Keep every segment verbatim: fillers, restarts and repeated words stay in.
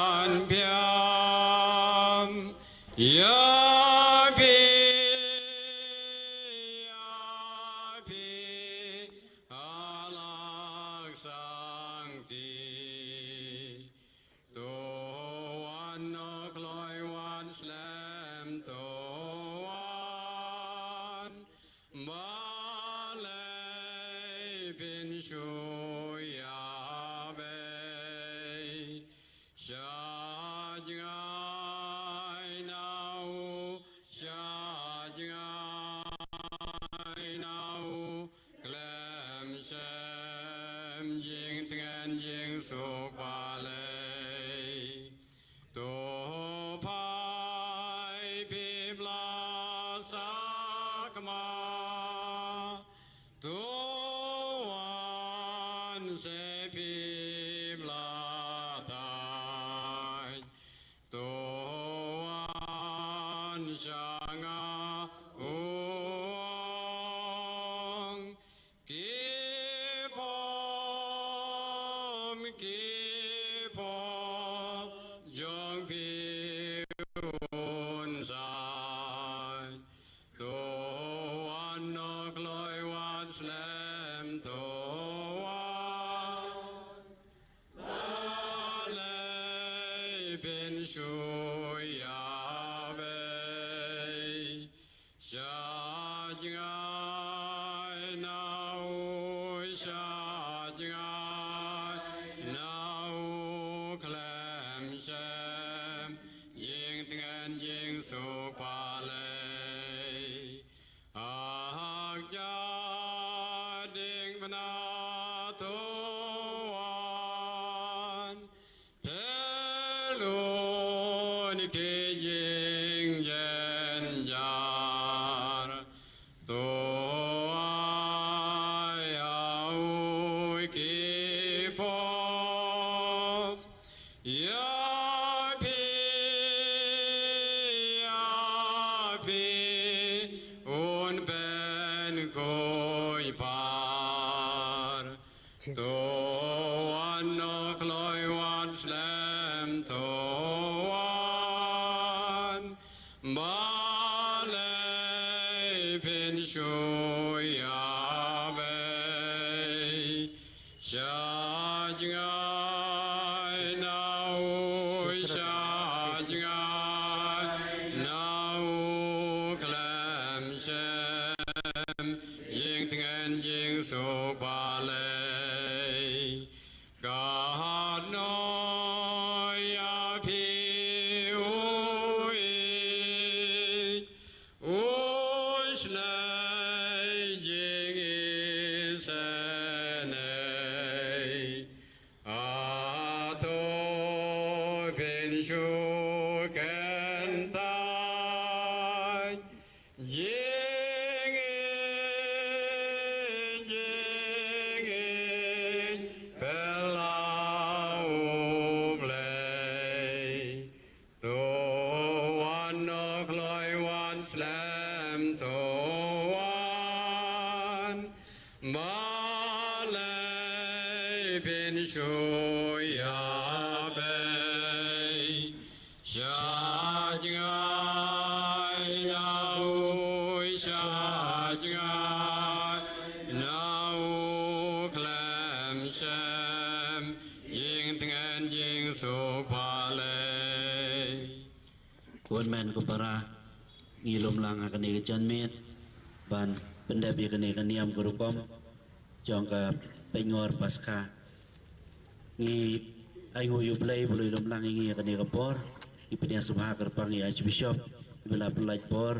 An biang ïa phi, ïa phi, halak sangti. To wan, o kloi wan slem, to wan. Balei phin shu ïabei? Sha jngai na u, sha jngai na u, khlem shem jingtngen jingsuk balei. To phai phi bla sakma, to wan se phi bla thait, to wan sha nga, u ong. Ki pop, ki pop jong phi un sait. To wan, o kloi wan slem, to wan. Balei phin shu ïabei? Sha jngai na u, sha jngai na u, khlem shem jingtngen jingsuk balei. Hak ja ding bna, to wan. Te lun ki jingjynjar, to ai ha u ki pop. Ïa phi, ïa phi un pynkuiñ par. To wan, o kloi wan slem, to wan. Balei phin shu ïabei? Sha jngai na u, sha jngai na u, khlem shem jingtngen jingsuk balei. Ka hanoi ïa phi u ïeit, u shlei jingisynei. Hato phin shu kyntait jingïeit, jingïeit, pynlong u Blei. To wan, o kloi wan slem, to wan. Balei phin shu ïabei? Sha jngai na u, sha jngai na u, khlem shem jingtngen jingsuk balei. Ko hynmen ko para, ngi lum lang ha kane ka janmiet ban pyndep ïa kane ka niam ka rukom jong ka pynngor Paskha. Ngi ai nguh ïa U Blei ba u la lum lang ïa ngi ha kane ka por. Ngi pynïasubha kyrpang ïa Archbishop ba u la pynlait bor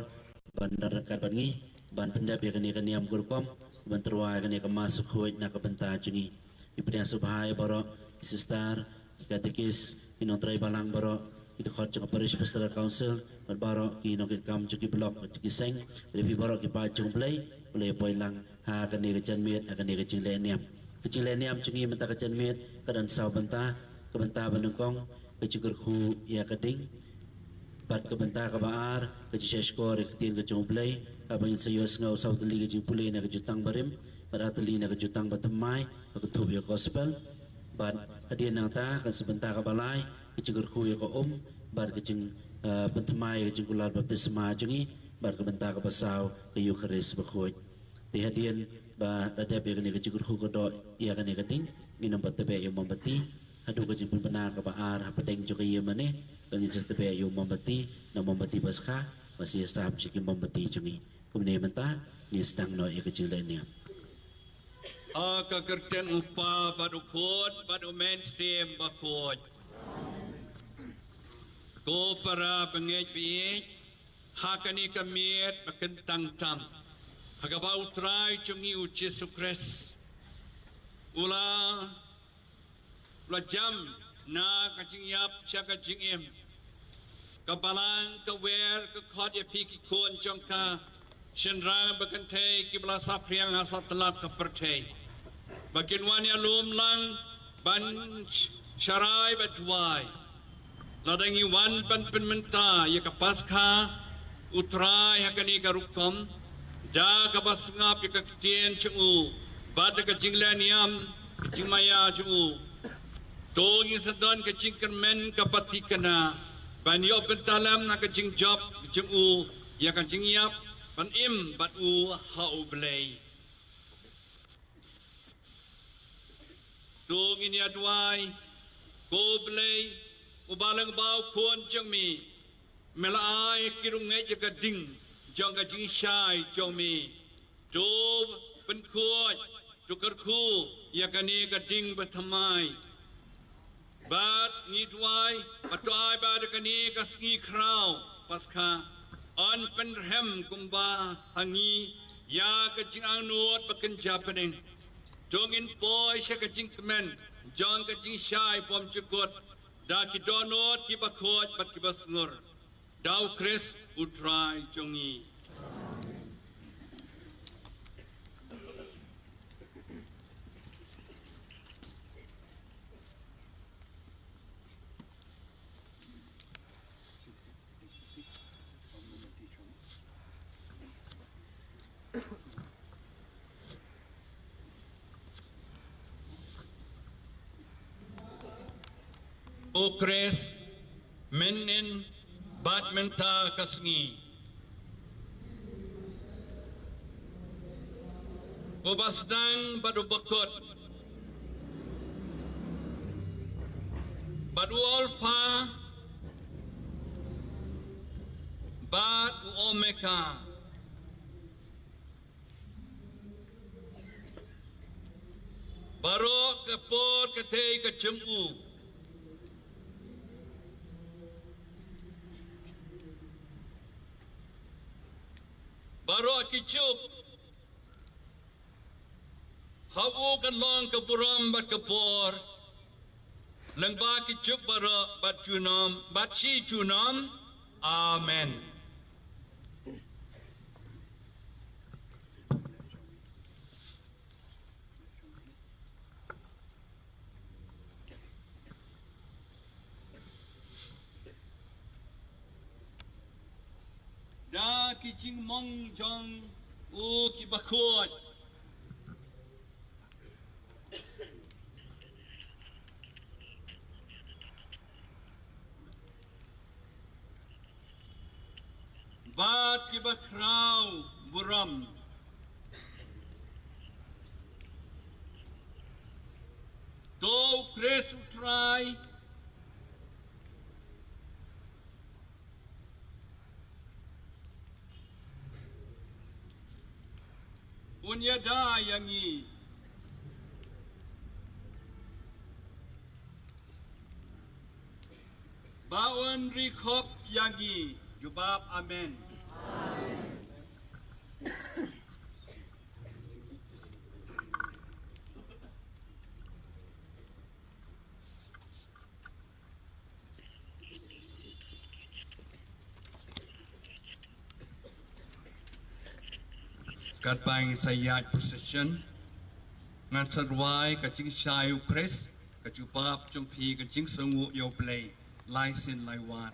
ban don ryngkat bad ngi ban pyndep ïa kane ka niam ka rukom, ban tyrwa ïa kane ka Mass Khuid na ka bynta jong ngi. Ngi pynïasubha ïa baroh ki sister, ki katekis, ki nongtrei balang baroh, ki dkhot jong ka Parish Pastoral Council, bad baroh ki nongkitkam jong ki block, jong ki seng, bad ïa phi baroh ki paid jong U Blei, U Blei poi lang ha kane ka janmiet, ha kane ka jingleh niam. Ka jingleh niam jong ngi mynta ka janmiet ka don saw bynta. Ka bynta ba nyngkong, ka jingkyrkhu ïa ka ding. Bad ka bynta kaba ar, ka jingshahshkor ïa ka ktien ka jong U Blei, kaba ngin sa ïohsngew saw tylli ka jingpule na ka jutang barim, bad ar tylli na ka jutang bathymmai, ba kynthup ïa ka gospel. Bad hadien nangta, ka bynta kaba lai, ka jingkyrkhu ïa ka um, bad ka jing, eh, pynthymmai ïa ka jingkular baptisma jong ngi, bad ka bynta kaba saw ka Eukharist bakhuid. Te hadien ba la dep ïa kane ka jingkyrkhu ka doh ïa kane ka ding, ngin ym pat tbeh ïa u mombati, haduh ka jingpynbna kaba ar hapdeng jong ka ïing mane, ba ngin sa tbeh ïa u mombati, na mombati Paskha, ba sa ïa sam sha ki mombati jong ngi. Kumne mynta, ngin sdang noh ïa ka jingleh niam. Ha ka kyrteng u Kpa bad u Khun bad u Mynsiem Bakhuid. Ko para bangeit baieit, ha kane ka miet ba kyntang tam, ha kaba u Trai jong ngi u Jisu Khrist u la, u la jam na ka jingïap sha ka jingim. Ka balang ka wer ka khot ïa phi ki khun jong ka shynrang ba kynthei kiba la saphriang ha satlak ka pyrthei, ba kin wan ïalum lang ban sh-, sharai bad duwai. Lada ngi wan ban pynmynta ïa ka Paskha u Trai ha kane ka rukom, da kaba sngap ïa ka ktien jong u, bad da ka jingleh niam, ka jingmaïa jong u, to ngin sa don ka jingkyrmen kaba thikna ban ïoh bynta lem na ka jingjop jong u ïa ka jingïap ban im bad u ha U Blei. To ngin ïa duwai. Ko Blei, uba lyngba u Khun jong me, me la ai ki rung ngeit ïa ka ding jong ka jingshai jong me. To pynkhuid, to kyrkhu ïa kane ka ding bathymmai. Bad ngi duwai ba to ai ba da kane ka sngi khraw Paskha yn pynrhem kumba ha ngi ïa ka jingangnud ba kynja bneng. To ngin poi sha ka jingkmen jong ka jingshai bymjukut da ki dohnud kiba khuid bad kiba sngur. Da U Khrist U Trai jong ngi. U Khrist, mynnin bad mynta ka sngi, uba sdang bad uba kut, bad u Alpha bad u Omega. Baroh ka por ka tei ka jong u. Baroh ki juk ha u kan long ka burom bad ka bor lyngba ki juk baroh bad junom bad shi junom. Amen. Da ki jingmong jong u kiba khuid. Bad kiba khraw burom. To U Khrist U Trai un ïada ïa ngi. Ba un ri khop ïa ngi. Jubab amen. Katba ngi sa ïaid procession, ngan sa rwai ka jingshai U Khrist, ka jubab jong phi ka jingsngewnguh ïa U Blei lai sien lai wan.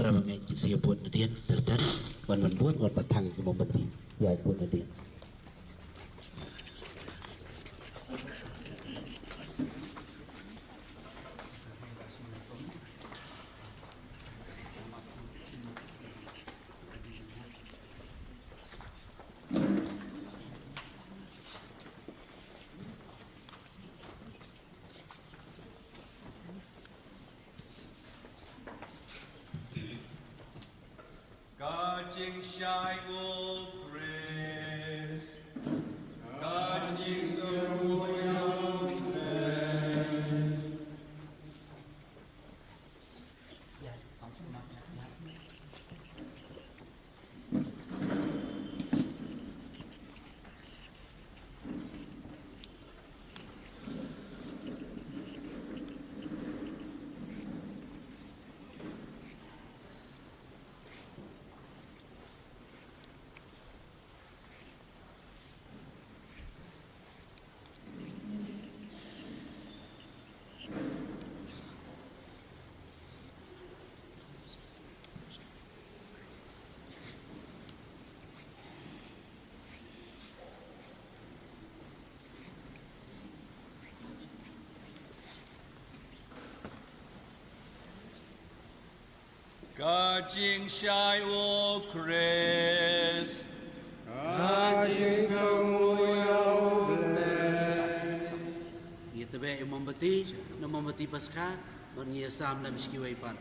Ba ngi ki sa bud nadien ter ter, wan wan bud, wan ba thang ki mombati. Ïa bud nadien. Ka jingshai u Khrist. Ka jingsngew ïa u Blei. Ka jingshai u Khrist. Ka jingsngew ïa u Blei. Ngi tbeh ïa u mombati, na mombati Paskha, bad ngi ïa sam lem sha kiwei pat.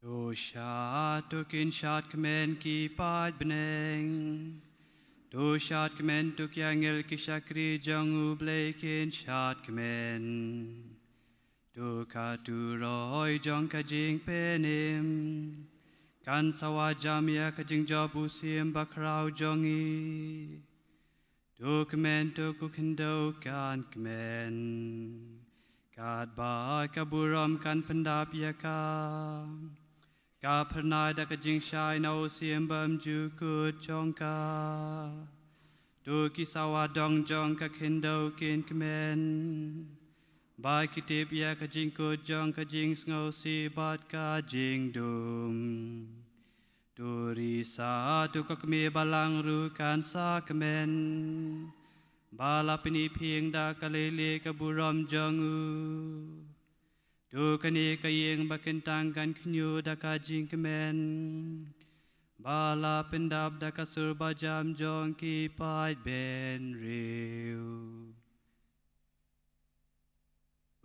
To shad, to kin shad kmen ki paid bneng. To shad kmen to ki angel ki shakri jong U Blei kin shad kmen. To ka turoi jong ka jingpynim kan sawa jam ïa ka jingjop u Syiem bakhraw jong ngi. To kmen, to ka khyndew kan kmen, katba ka burom kan pyndap ïa ka. Ka phyrnai da ka jingshai na u Syiem bymjukut jong ka. To ki sawa dong jong ka khyndew kin kmen, ba ki tip ïa ka jingkut jong ka jingsngewsih bad ka jingdum. To risa, to ka kmie balang ruh kan sa kmen, ba la pyniphieng da ka leilieh ka burom jong u. To kane ka ïing bakyntang kan khñiuh da ka jingkmen, ba la pyndap da ka sur bajam jong ki paid bynriew.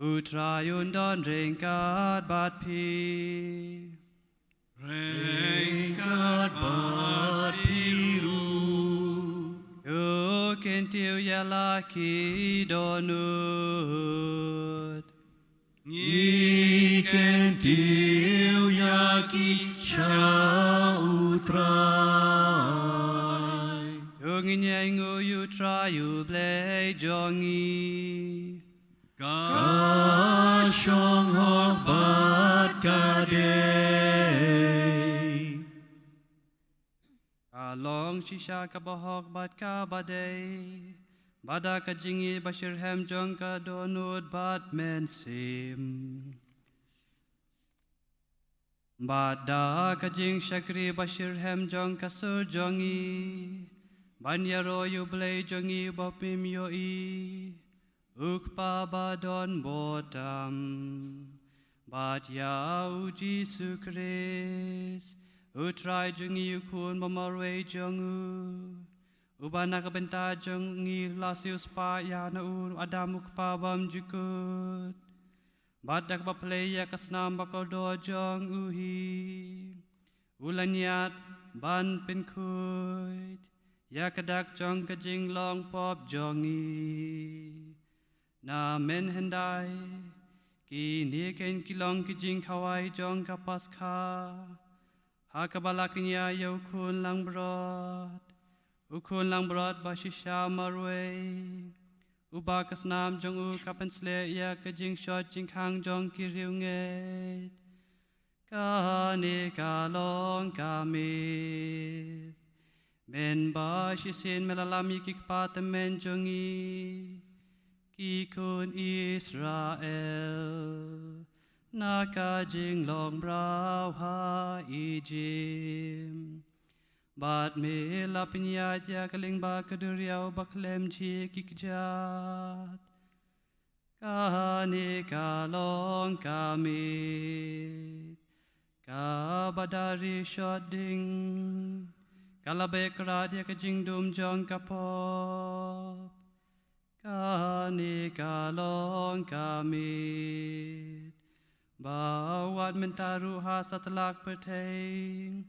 U Trai un don ryngkat bad phi. Ryngkat bad phi ruh. To kyntiew ïa la ki dohnud. Ngi kyntiew ïa ki sha u Trai. To ngin ïainguh ïa u Trai u Blei jong ngi. Ka shong hok bad ka dei. Ka long shisha kaba hok bad kaba dei, bad da ka jingïeit bashitrhem jong ka dohnud bad mynsiem, bad da ka jingshakri bashitrhem jong ka sur jong ngi, ban ïaroh ïa u Blei jong ngi uba phim ïohi, u Kpa ba don bor tam, bad ïa u Jisu Khrist, u Trai jong ngi, u Khun ba marwei jong u, uba na ka bynta jong ngi la siewspah ïa na u Adam u kpa bymjukut. Bad da kaba plie ïa ka snam bakordor jong u hi, u la ñiad ban pynkhuid ïa ka dak jong ka jinglong pop jong ngi. Na mynhyndai, kine keiñ ki long ki jingkhawai jong ka Paskha, ha kaba la kñia ïa u khun langbrot, u khun langbrot ba shisha marwei, uba ka snam jong u ka pynshlei ïa ka jingshot jingkhang jong ki riewngeit. Kane ka long ka miet. Mynba shisien me la lam ïa ki kpa tymmen jong ngi, ki khun Israel, na ka jinglong mraw ha Ijipt. Bad me la pynïaid ïa ka lyngba ka duriaw ba khlem jhieh ki kjat. Kane ka long ka miet, kaba da ri shot ding, ka la beh krat ïa ka jingdum jong ka pop. Kane ka long ka miet, ba wat mynta ruh ha satlak pyrthei,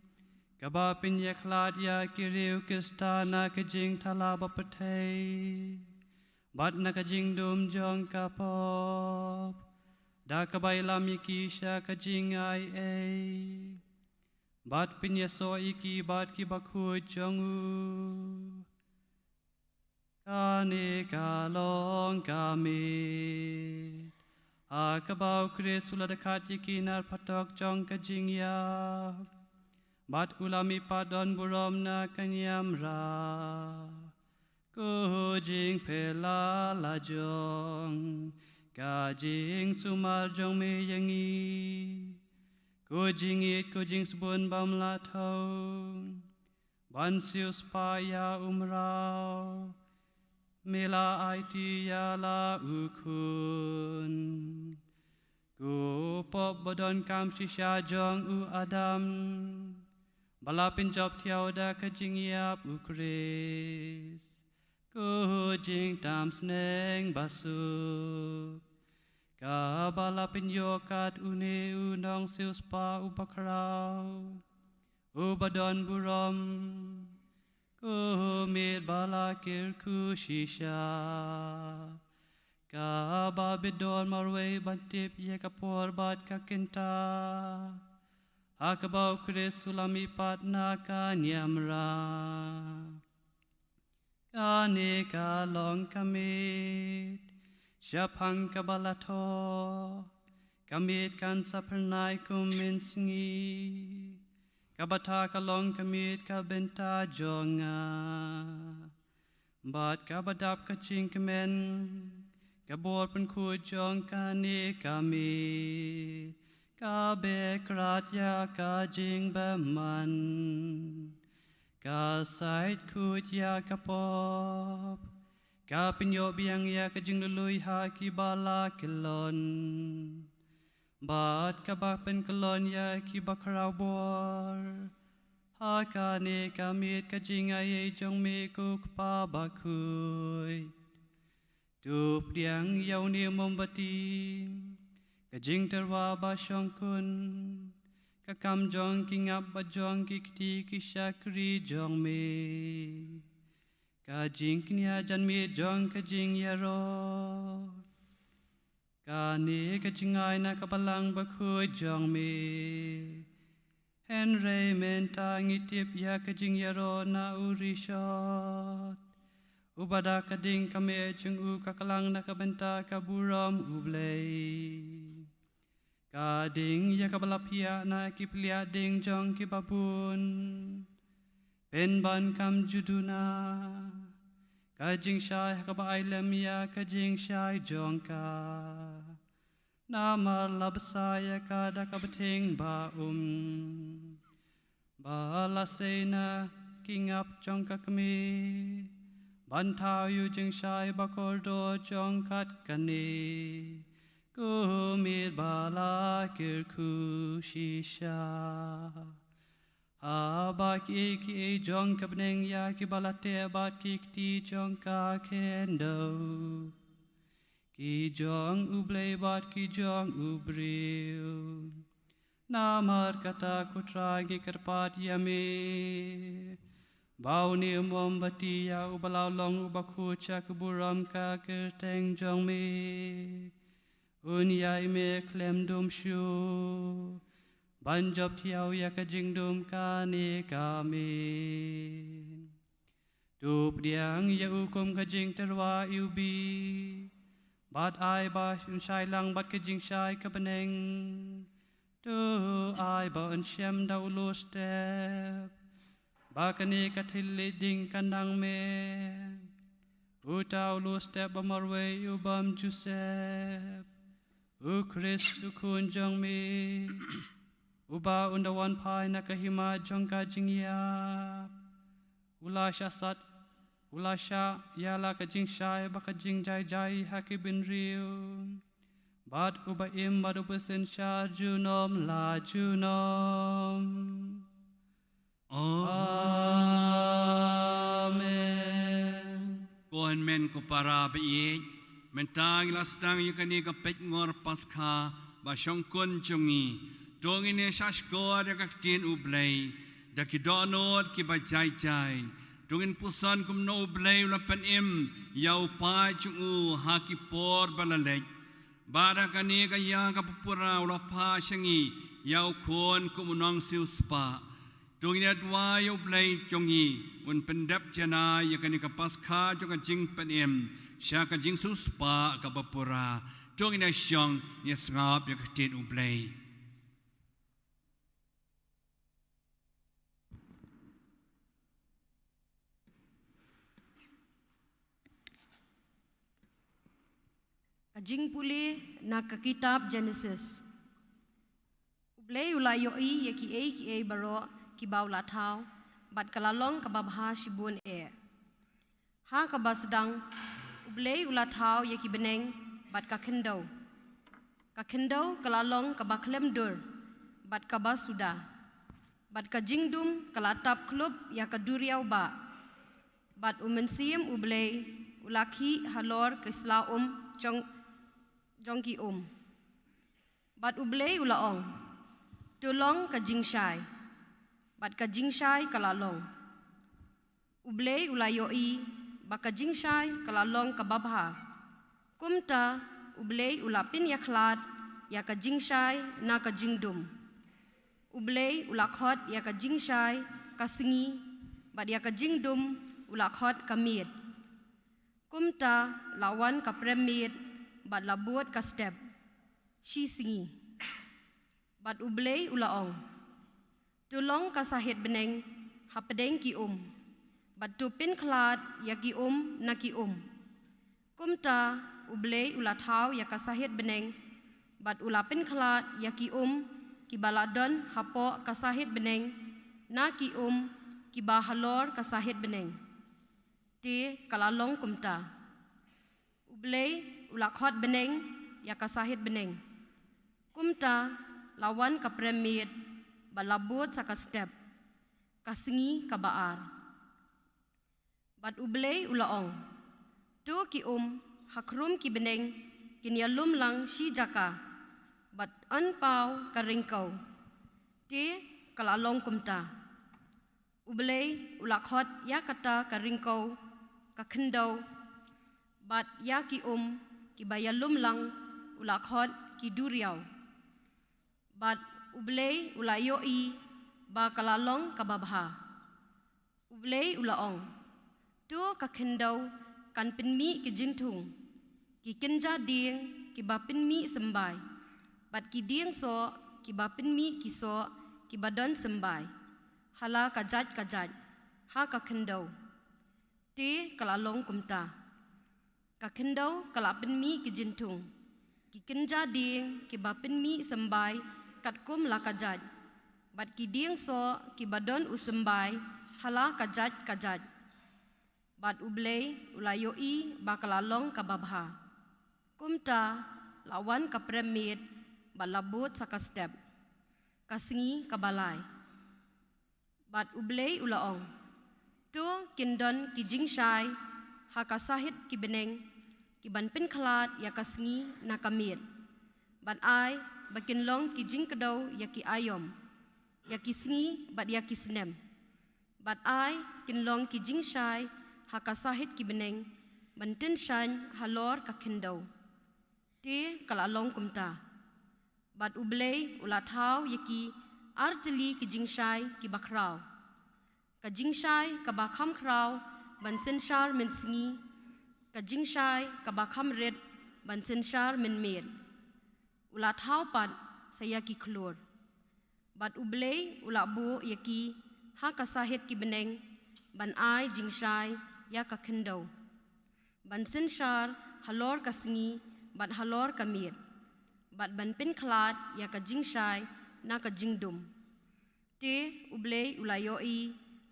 kaba pynïakhlad ïa ki riew Khristan na ka jingthala ba pyrthei, bad na ka jingdum jong ka pop, da kaba ïalam ïa ki sha ka jingaiei, bad pynïasoh ïa ki bad ki bakhuid jong u. Kane ka long ka miet, ha kaba u Khrist u la dkhat ïa ki na phatok jong ka jingïap, bad u la mihpat don burom na ka niamra. Ko jingphylla la jong ka jingsumar jong me ïa ngi, ko jingïeit, ko jingsbun bym lah thew, ban siewspah ïa u mraw, me la aiti ïa la u khun. Ko pop ba donkam shisha jong u Adam, ba la pynjop thiaw da ka jingïap u Khrist. Ko jingtam sneng basuk, kaba la pynïoh kat une u nongsiewspah uba khraw, uba don burom. Ko miet ba la kyrkhu shisha, kaba bit don marwei ban tip ïa ka por bad ka kynta. ha kaba u Khrist u la mihpat na ka niamra. Kane ka long ka miet shaphang kaba la thoh, ka miet kan sa phyrnai kum mynsngi, kaba ta ka long ka miet ka bynta jong nga. Bad kaba dap ka jingkmen, ka bor pynkhuid jong kane ka miet, ka beh krat ïa ka jingbymman, ka sait khuid ïa ka pop, ka pynïoh biang ïa ka jinglului ha kiba la kyllon, bad kaba pynkyllon ïa kiba khraw bor. Ha kane ka miet ka jingaiei jong me ko Kpa bakhuid. To pdiang ïa une u mombati, ka jingtyrwa ba shongkun, ka kam jong ki ngap bad jong ki kti ki shakri jong me, ka jingknia janmiet jong ka jingïaroh. Kane ka jingai na ka balang bakhuid jong me. Hynrei mynta ngi tip ïa ka jingïaroh na u rishot, uba da ka ding ka meh jong u ka klang na ka bynta ka burom U Blei. Ka ding ïa kaba la phiah na ki pliah ding jong kiba bun, pynban kam ju duna ka jingshai ha kaba ai lem ïa ka jingshai jong ka. Namar la bsa ïa ka da ka bteng ba um, ba la sei na ki ngap jong ka kmie, ban thaw ïa u jingshai ba kordor jong kat kane, kumne ba la kyrkhu shisha. Haba kiei kiei jong ka bneng ïa kiba la teh bad ki kti jong ka khyndew, ki jong U Blei bad ki jong u briew. Namar kata ko Trai ngi kyrpad ïa me, ba une u mombati ïa uba la long u bakhuid sha ka burom ka kyrteng jong me, un ïai meh khlem dum shuh, ban jop thiaw ïa ka jingdum kane ka miet. To pdiang ïa u kum ka jingtyrwa ïa u bih, bad ai ba un shai lang bad ka jingshai ka bneng. To ai ba un shem da u lus step, ba kane ka thylliej ding kan dang meh. Uta u lus step ba marwei u bym ju sep, u Khrist u khun jong me, uba un da wan phai na ka hima jong ka jingïap, u la shah sat, u la shah ïa la ka jingshai bad ka jingjai jai ha ki bynriew, bad uba im bad uba synshar junom la junom. Amen. Ko hynmen ko para ba ïeit, mynta ngi la sdang ïa kane ka peitngor Paskha ba shongkun jong ngi. To ngin ïa shahshkor ïa ka ktien U Blei da ki dohnud kiba jai jai. To ngin puson kumno U Blei u la pynim ïa u paid jong u ha ki por ba la leit. Bad ha kane ka ïa kaba pura u la phah sha ngi ïa u khun kum u nongsiewspah. To ngin ïa duwai ïa U Blei jong ngi un pyndep janai ïa kane ka Paskha jong ka jingpynim sha ka jingsiewspah kaba pura. To ngin ïa shong, ngin ïa sngap ïa ka ktien U Blei. Ka jingpule na ka kitab Genesis. U Blei u la ïohi ïa kiei kiei baroh kiba u la thaw, bad ka la long kaba bha shibun eh. Ha kaba sdang, U Blei u la thaw ïa ki bneng bad ka khyndew. Ka khyndew ka la long kaba khlem dur bad kaba suda, bad ka jingdum ka la tap khlop ïa ka duriaw bah. Bad u Mynsiem U Blei u la khih halor ki sla um jong, jong ki um. Bad U Blei u la ong, "To long ka jingshai." Bad ka jingshai ka la long. U Blei u la ïohi ba ka jingshai ka la long kaba bha. Kumta U Blei u la pynïakhlad ïa ka jingshai na ka jingdum. U Blei u la khot ïa ka jingshai ka sngi, bad ïa ka jingdum u la khot ka miet. Kumta la wan ka prem miet, bad la bud ka step shi sngi. Bad U Blei u la ong, to long ka sahit bneng hapdeng ki um, bad to pynkhlad ïa ki um na ki um. Kumta U Blei u la thaw ïa ka sahit bneng, bad u la pynkhlad ïa ki um kiba la don hapoh ka sahit bneng na ki um kiba halor ka sahit bneng. Te ka la long kumta. U Blei u la khot bneng ïa ka sahit bneng. Kumta la wan ka prem miet, bad la bud sa ka step, ka sngi kaba ar. Bad U Blei u la ong, to ki um ha khrum ki bneng kin ïalum lang shi jaka, bad yn paw ka ryngkew. Te ka la long kumta. U Blei u la khot ïa kata ka ryngkew ka khyndew, bad ïa ki um kiba ïalum lang u la khot ki duriaw. Bad U Blei u la ïohi ba ka la long kaba bha. U Blei u la ong, to ka khyndew kan pynmih ki jingthung, ki kynja dieng kiba pynmih symbai, bad ki dieng soh kiba pynmih ki soh kiba don symbai, ha la ka jait ka jait, ha ka khyndew. Te ka la long kumta. Ka khyndew ka la pynmih ki jingthung, ki kynja dieng kiba pynmih symbai katkum la ka jait, bad ki dieng soh kiba don u symbai ha la ka jait ka jait. Bad U Blei u la ïohi ba ka la long kaba bha. Kumta la wan ka prem miet, bad la bud sa ka step, ka sngi kaba lai. Bad U Blei u la ong, to kin don ki jingshai ha ka sahit ki bneng, kiban pynkhlad ïa ka sngi na ka miet. Bad ai ba kin long ki jingkdew ïa ki aïom, ïa ki sngi bad ïa ki snem. Bad ai kin long ki jingshai ha ka sahit ki bneng, ban tyngshaiñ halor ka khyndew. Te ka la long kumta. Bad U Blei u la thaw ïa ki artylli ki jingshai kiba khraw. Ka jingshai kaba kham khraw ban synshar mynsngi, ka jingshai kaba kham rit ban synshar mynmiet. U la thaw pat sa ïa ki khlur. Bad U Blei u la buh ïa ki ha ka sahit ki bneng, ban ai jingshai ïa ka khyndew, ban synshar halor ka sngi bad halor ka miet, bad ban pynkhlad ïa ka jingshai na ka jingdum. Te U Blei u la ïohi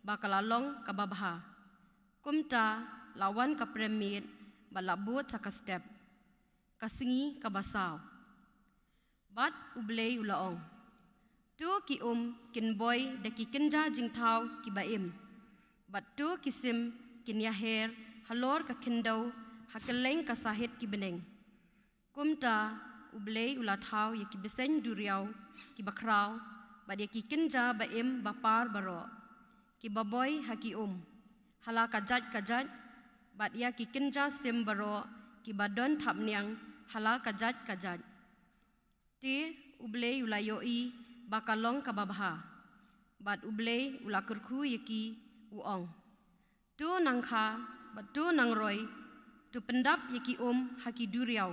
ba ka la long kaba bha. Kumta la wan ka prem miet, bad la bud sa ka step, ka sngi kaba saw. Bad U Blei u la ong, to ki um kin boi da ki kynja jingthaw kiba im, bad to ki sim kin ïaher halor ka khyndew ha kylleng ka sahit ki bneng. Kumta U Blei u la thaw ïa ki bseiñ duriaw kiba khraw, bad ïa ki kynja ba im ba par baroh, kiba boi ha ki um ha la ka jait ka jait, bad ïa ki kynja sim baroh kiba don thapniang ha la ka jait ka jait. Te U Blei u la ïohi ba ka long kaba bha. Bad U Blei u la kyrkhu ïa ki, u ong, to nang kha, bad to nang roi, to pyndap ïa ki um ha ki duriaw,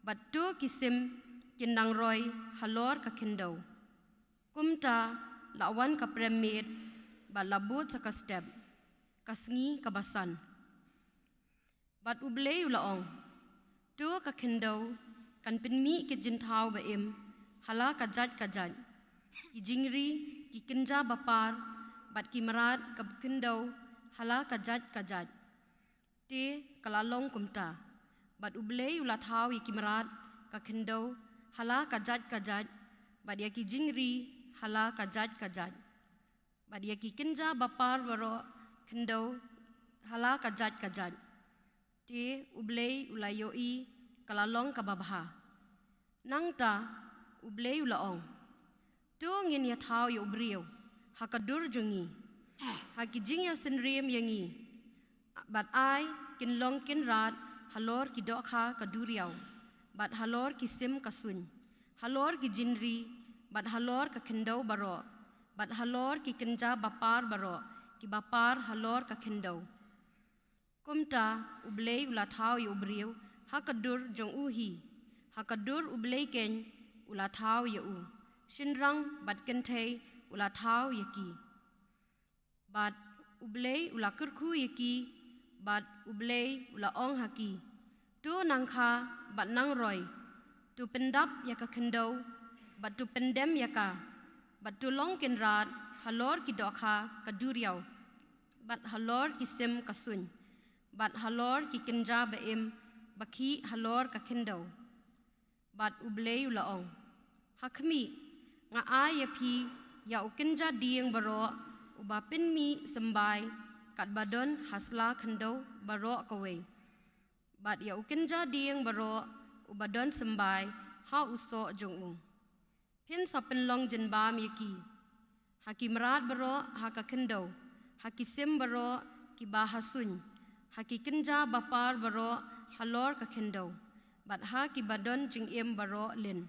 bad to ki sim kin nang roi halor ka khyndew. Kumta la wan ka prem miet, bad la bud sa ka step, ka sngi kaba san. Bad U Blei u la ong, to ka khyndew kan pynmih ki jingthaw ba im ha la ka jait ka jait, ki jingri, ki kynja ba par, bad ki mrad kaba khyndew ha la ka jait ka jait. Te ka la long kumta. Bad U Blei u la thaw ïa ki mrad ka khyndew ha la ka jait ka jait, bad ïa ki jingri ha la ka jait ka jait, bad ïa ki kynja ba par baroh khyndew ha la ka jait ka jait. Te U Blei u la ïohi ka la long kaba bha. Nangta U Blei u la ong, to ngin ïa thaw ïa u briew ha ka dur jong ngi, ha ki jingïasynriem ïa ngi, bad ai kin long kynrad halor ki dohkha ka duriaw, bad halor ki sim ka suiñ, halor ki jingri, bad halor ka khyndew baroh, bad halor ki kynja bapar baroh kiba par halor ka khyndew. Kumta U Blei u la thaw ïa u briew ha ka dur jong u hi, ha ka dur U Blei keiñ u la thaw ïa u, shynrang bad kynthei u la thaw ïa ki. Bad U Blei u la kyrkhu ïa ki, bad U Blei u la ong ha ki, to nang kha bad nang roi, to pyndap ïa ka khyndew, bad to pyndem ïa ka, bad to long kynrad halor ki dohkha ka duriaw, bad halor ki sim ka suiñ, bad halor ki kynja ba im ba khih halor ka khyndew. Bad U Blei u la ong, ha khmih, nga ai ïa phi ïa u kynja dieng baroh uba pynmih symbai katba don ha sla khyndew baroh kawei, bad ïa u kynja dieng baroh uba don symbai ha u soh jong u. Phin sa pynlong jingbam ïa ki ha ki mrad baroh ha ka khyndew, ha ki sim baroh kiba ha suiñ, ha ki kynja bapar baroh halor ka khyndew, bad ha kiba don jingim baroh lin.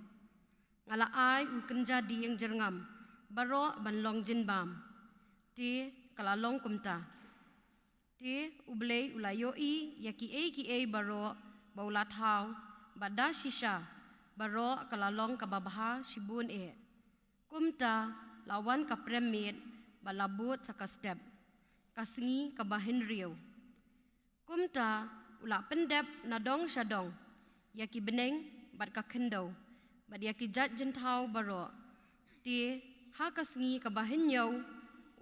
Nga la ai u kynja dieng jyrngam baroh ban long jingbam. Te ka la long kumta. Te U Blei u la ïohi ïa kiei kiei baroh ba u la thaw, bad da shisha baroh ka la long kaba bha shibun eh. Kumta la wan ka prem miet bad la bud sa ka step, ka sngi kaba hynriew. Kumta u la pyndep na dong sha dong ïa ki bneng bad ka khyndew, bad ïa ki jait jingthaw baroh. Te ha ka sngi kaba hynñiew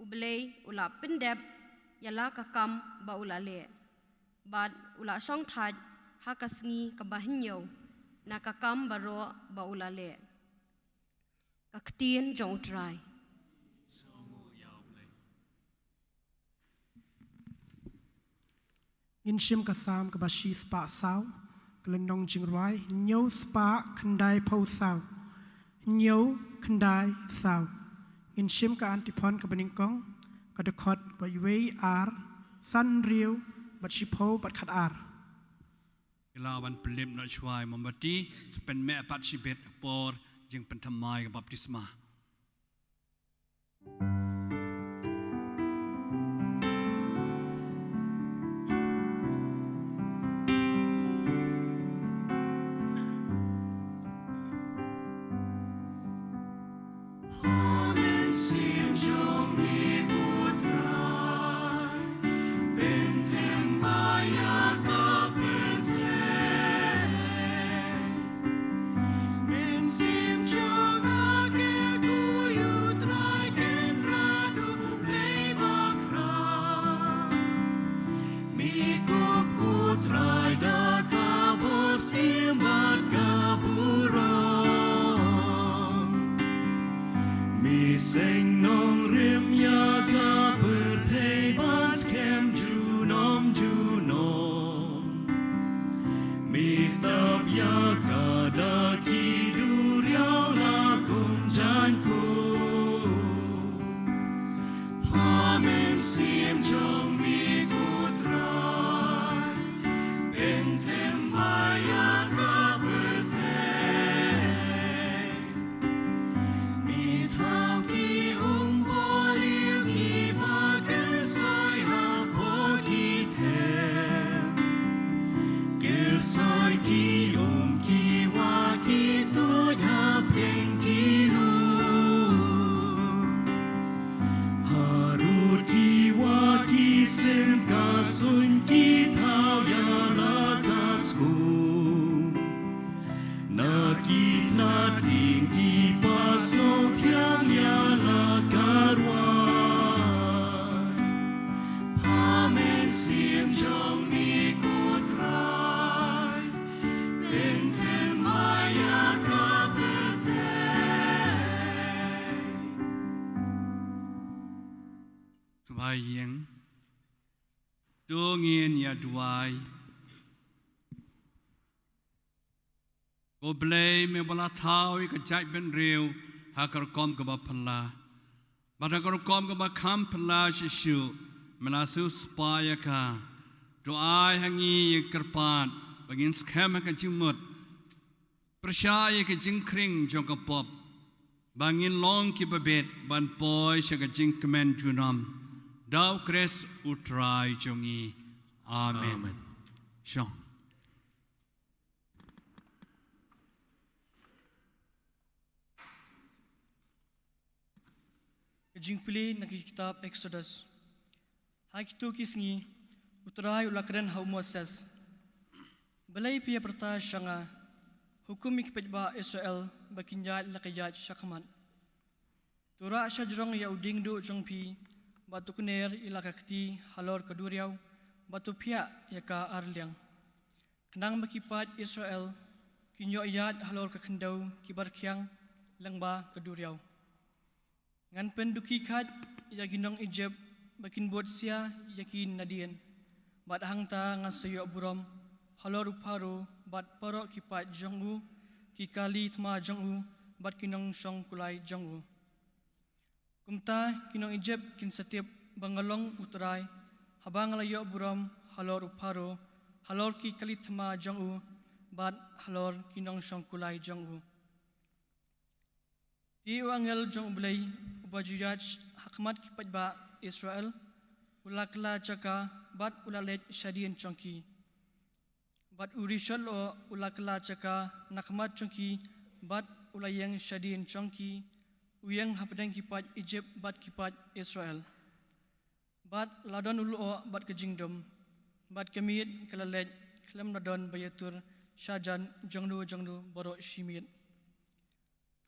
U Blei u la pyndep ïa la ka kam ba u la leh, bad u la shongthait ha ka sngi kaba hynñiew na ka kam baroh ba u la leh. Ka ktien jong U Trai. Ngin shim ka Salm kaba shispah saw, ka lynnong jingrwai hynñiew spah khyndai phew saw, hynñiew khyndai saw. Ngin shim ka antiphon kaba nyngkong, ka dkhot ba wei, ar, san, hynriew, bad shiphew bad khatar. Ki la wan pynlip noh shuwa ïa mombati, sa pynmih pat shibit por jingpynthymmai ka baptisma. Mi kup Ko Trai da ka burom siem bad ka burom. Mi seng nongrim ïa ka pyrthei ban skhem junom junom. Mi tap ïa ka da ki duriaw la kum jaiñkup. Ha mynsiem jong mi Ko Trai, pynthymmai ïa ka pyrthei. Mi thaw ki um baliw kiba kyrsoi hapoh ki them. Kyrsoi ki um ki wah ki tuid hapdeng ki lum. Harud ki wah ki sim ka suiñ ki thaw ïa la ka skum. Na ki tnat ding ki pasngoh thiang ïa la ka rwai. Ha mynsiem jong mi Ko Trai, pynthymmai ïa ka pyrthei. Sngewbha ïeng. To ngin ïa duwai. Ko Blei, me ba la thaw ïa ka jaitbynriew ha ka rukom kaba phylla bad ha ka rukom kaba kham phylla shisha, me la siewspah ïa ka. To ai ha ngi ïa ka kyrpad ba ngin skhem ha ka jingmut, pyrshah ïa ka jingkhring jong ka pop. Ba ngin long kiba bit ban poi sha ka jingkmen junom da U Khrist U Trai jong ngi. Amen. Amen. Shong. Ka jingpule na ka kitab Exodus. Ha kito ki sngi, U Trai u la kren ha u Moses: Balei phi ïa pyrta sha nga? Hukum ïa ki paidbah Israel ba kin ïaid la ka ïaid shakhmat. To rah shajrong ïa u dieng duh jong phi, bad to kner ïa la ka kti halor ka duriaw, bad to phiah ïa ka arliang, khnang ba ki paid Israel kin ïoh ïaid halor ka khyndew kiba rkhiang lyngba ka duriaw. Ngan pynduh khait ïa ki nong Ijipt ba kin bud sia ïa ki nadien. Bad hangta ngan sa ïoh burom halor u Pharaoh bad baroh ki paid jong u, ki kali thma jong u, bad ki nongshong kulai jong u. Kumta ki nong Ijipt kin sa tip ba nga long U Trai, haba nga la ïoh burom halor u Pharaoh, halor ki kali thma jong u, bad halor ki nongshong kulai jong u. Te u angel jong U Blei, uba ju ïaid ha khmat ki paidbah Israel, u la kylla jaka, bad u la leit shadien jong ki. Bad u rishot lyoh u la kylla jaka na khmat jong ki, bad u la ïeng shadien jong ki, u ïeng hapdeng ki paid Ijipt bad ki paid Israel. Bad la don u lyoh bad ka jingdum, bad ka miet ka la leit, khlem la don ba ïatur shajan jongno jongno baroh shi miet.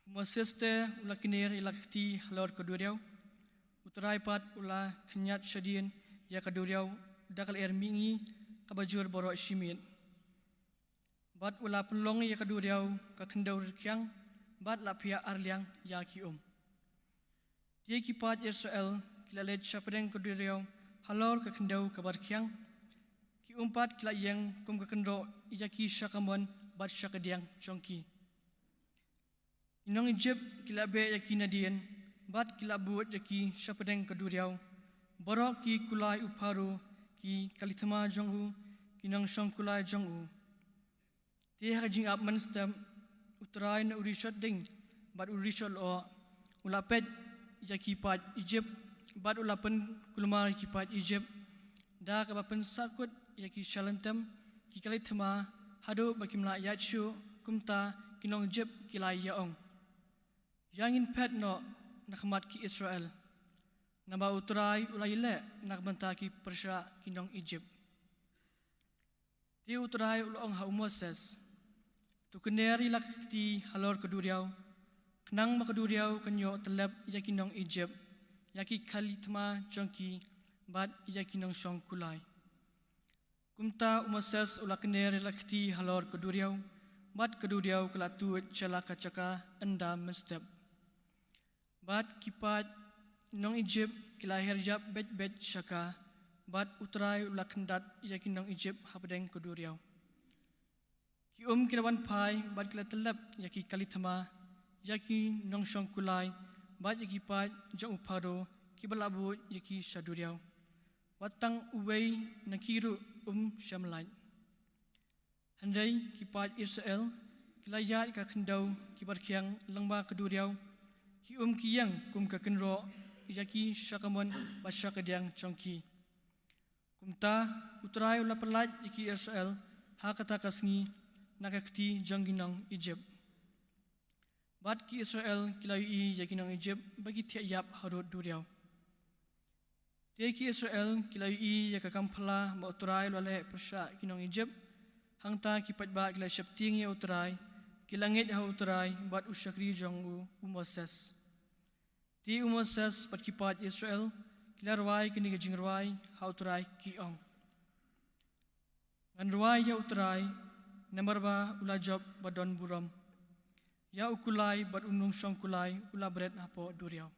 U Moses te u la kner ïa la ka kti halor ka duriaw. U Trai pat u la khñiat shadien ïa ka duriaw da ka lyer mihngi kaba jur baroh shi miet. Bad u la pynlong ïa ka duriaw ka khyndew rkhiang, bad la phiah arliang ïa ki um. Te ki paid Israel ki la leit shapdeng ka duriaw halor ka khyndew kaba rkhiang. Ki um pat ki la ïeng kum ka kynroh ïa ki sha kamon bad sha kadiang jong ki. Ki nong Ijipt ki la beh ïa ki nadien, bad ki la bud ïa ki shapdeng ka duriaw, baroh ki kulai u Pharaoh, ki kali thma jong u, ki nongshong kulai jong u. Te ha ka jingap mynstep, U Trai na u rishot ding bad u rishot lyoh u la peit ïa ki paid Ijipt, bad u la pynkulmar ïa ki paid Ijipt da kaba pynsahkut ïa ki shalynter, ki kali thma, haduh ba kim lah ïaid shuh. Kumta ki nong Ijipt ki la ïa ong: Ïa ngin phet noh na khmat ki Israel, naba U Trai u la ïaleh na ka bynta ki pyrshah ki nong Ijipt. Te U Trai u la ong ha u Moses: To kner ïa la ka kti halor ka duriaw, khnang ba ka duriaw kan ïoh tyllep ïa ki nong Ijipt, ïa ki kali thma jong ki, bad ïa ki nongshong kulai. Kumta u Moses u la kner ïa la ka kti halor ka duriaw, bad ka duriaw ka la tuid sha la ka jaka ynda mynstep. Bad ki paid nong Ijipt ki la her ïap beit beit sha ka, bad U Trai u la khyndat ïa ki nong Ijipt hapdeng ka duriaw. Ki um ki la wan phai, bad ki la tyllep ïa ki kali thma, ïa ki nongshong kulai, bad ïa ki paid jong u Pharaoh, kiba la bud ïa ki sha duriaw. Wat tang uwei na ki ruh um shym lait. Hynrei ki paid Israel ki la ïaid ka khyndew kiba rkhiang lyngba ka duriaw, ki um ki ïeng kum ka kynroh ïa ki sha kamon bad sha kadiang jong ki. Kumta U Trai u la pyllait ïa ki Israel ha kata ka sngi na ka kti jong ki nong Ijipt. Bad ki Israel ki la ïohi ïa ki nong Ijipt ba ki thiah ïap harud duriaw. Te ki Israel ki la ïohi ïa ka kam phylla ba U Trai u la leh pyrshah ki nong Ijipt. Hangta ki paidbah ki la sheptieng ïa U Trai, ki la ngeit ha U Trai bad u shakri jong u, u Moses. Te u Moses bad ki paid Israel ki la rwai kane ka jingrwai ha U Trai, ki ong: Ngan rwai ïa U Trai, namar ba u la jop ba don burom. Ïa u kulai bad u nongshong kulai u la bret hapoh duriaw.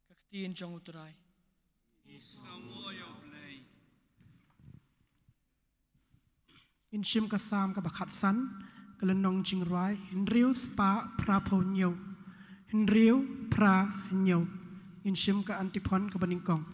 Ka ktien jong U Trai. Ngin shim ka Salm kaba khatsan, ka lynnong jingrwai hynriew spah phra phew hynñiew. Hynriew phra hynñiew. Ngin shim ka antiphon kaba nyngkong.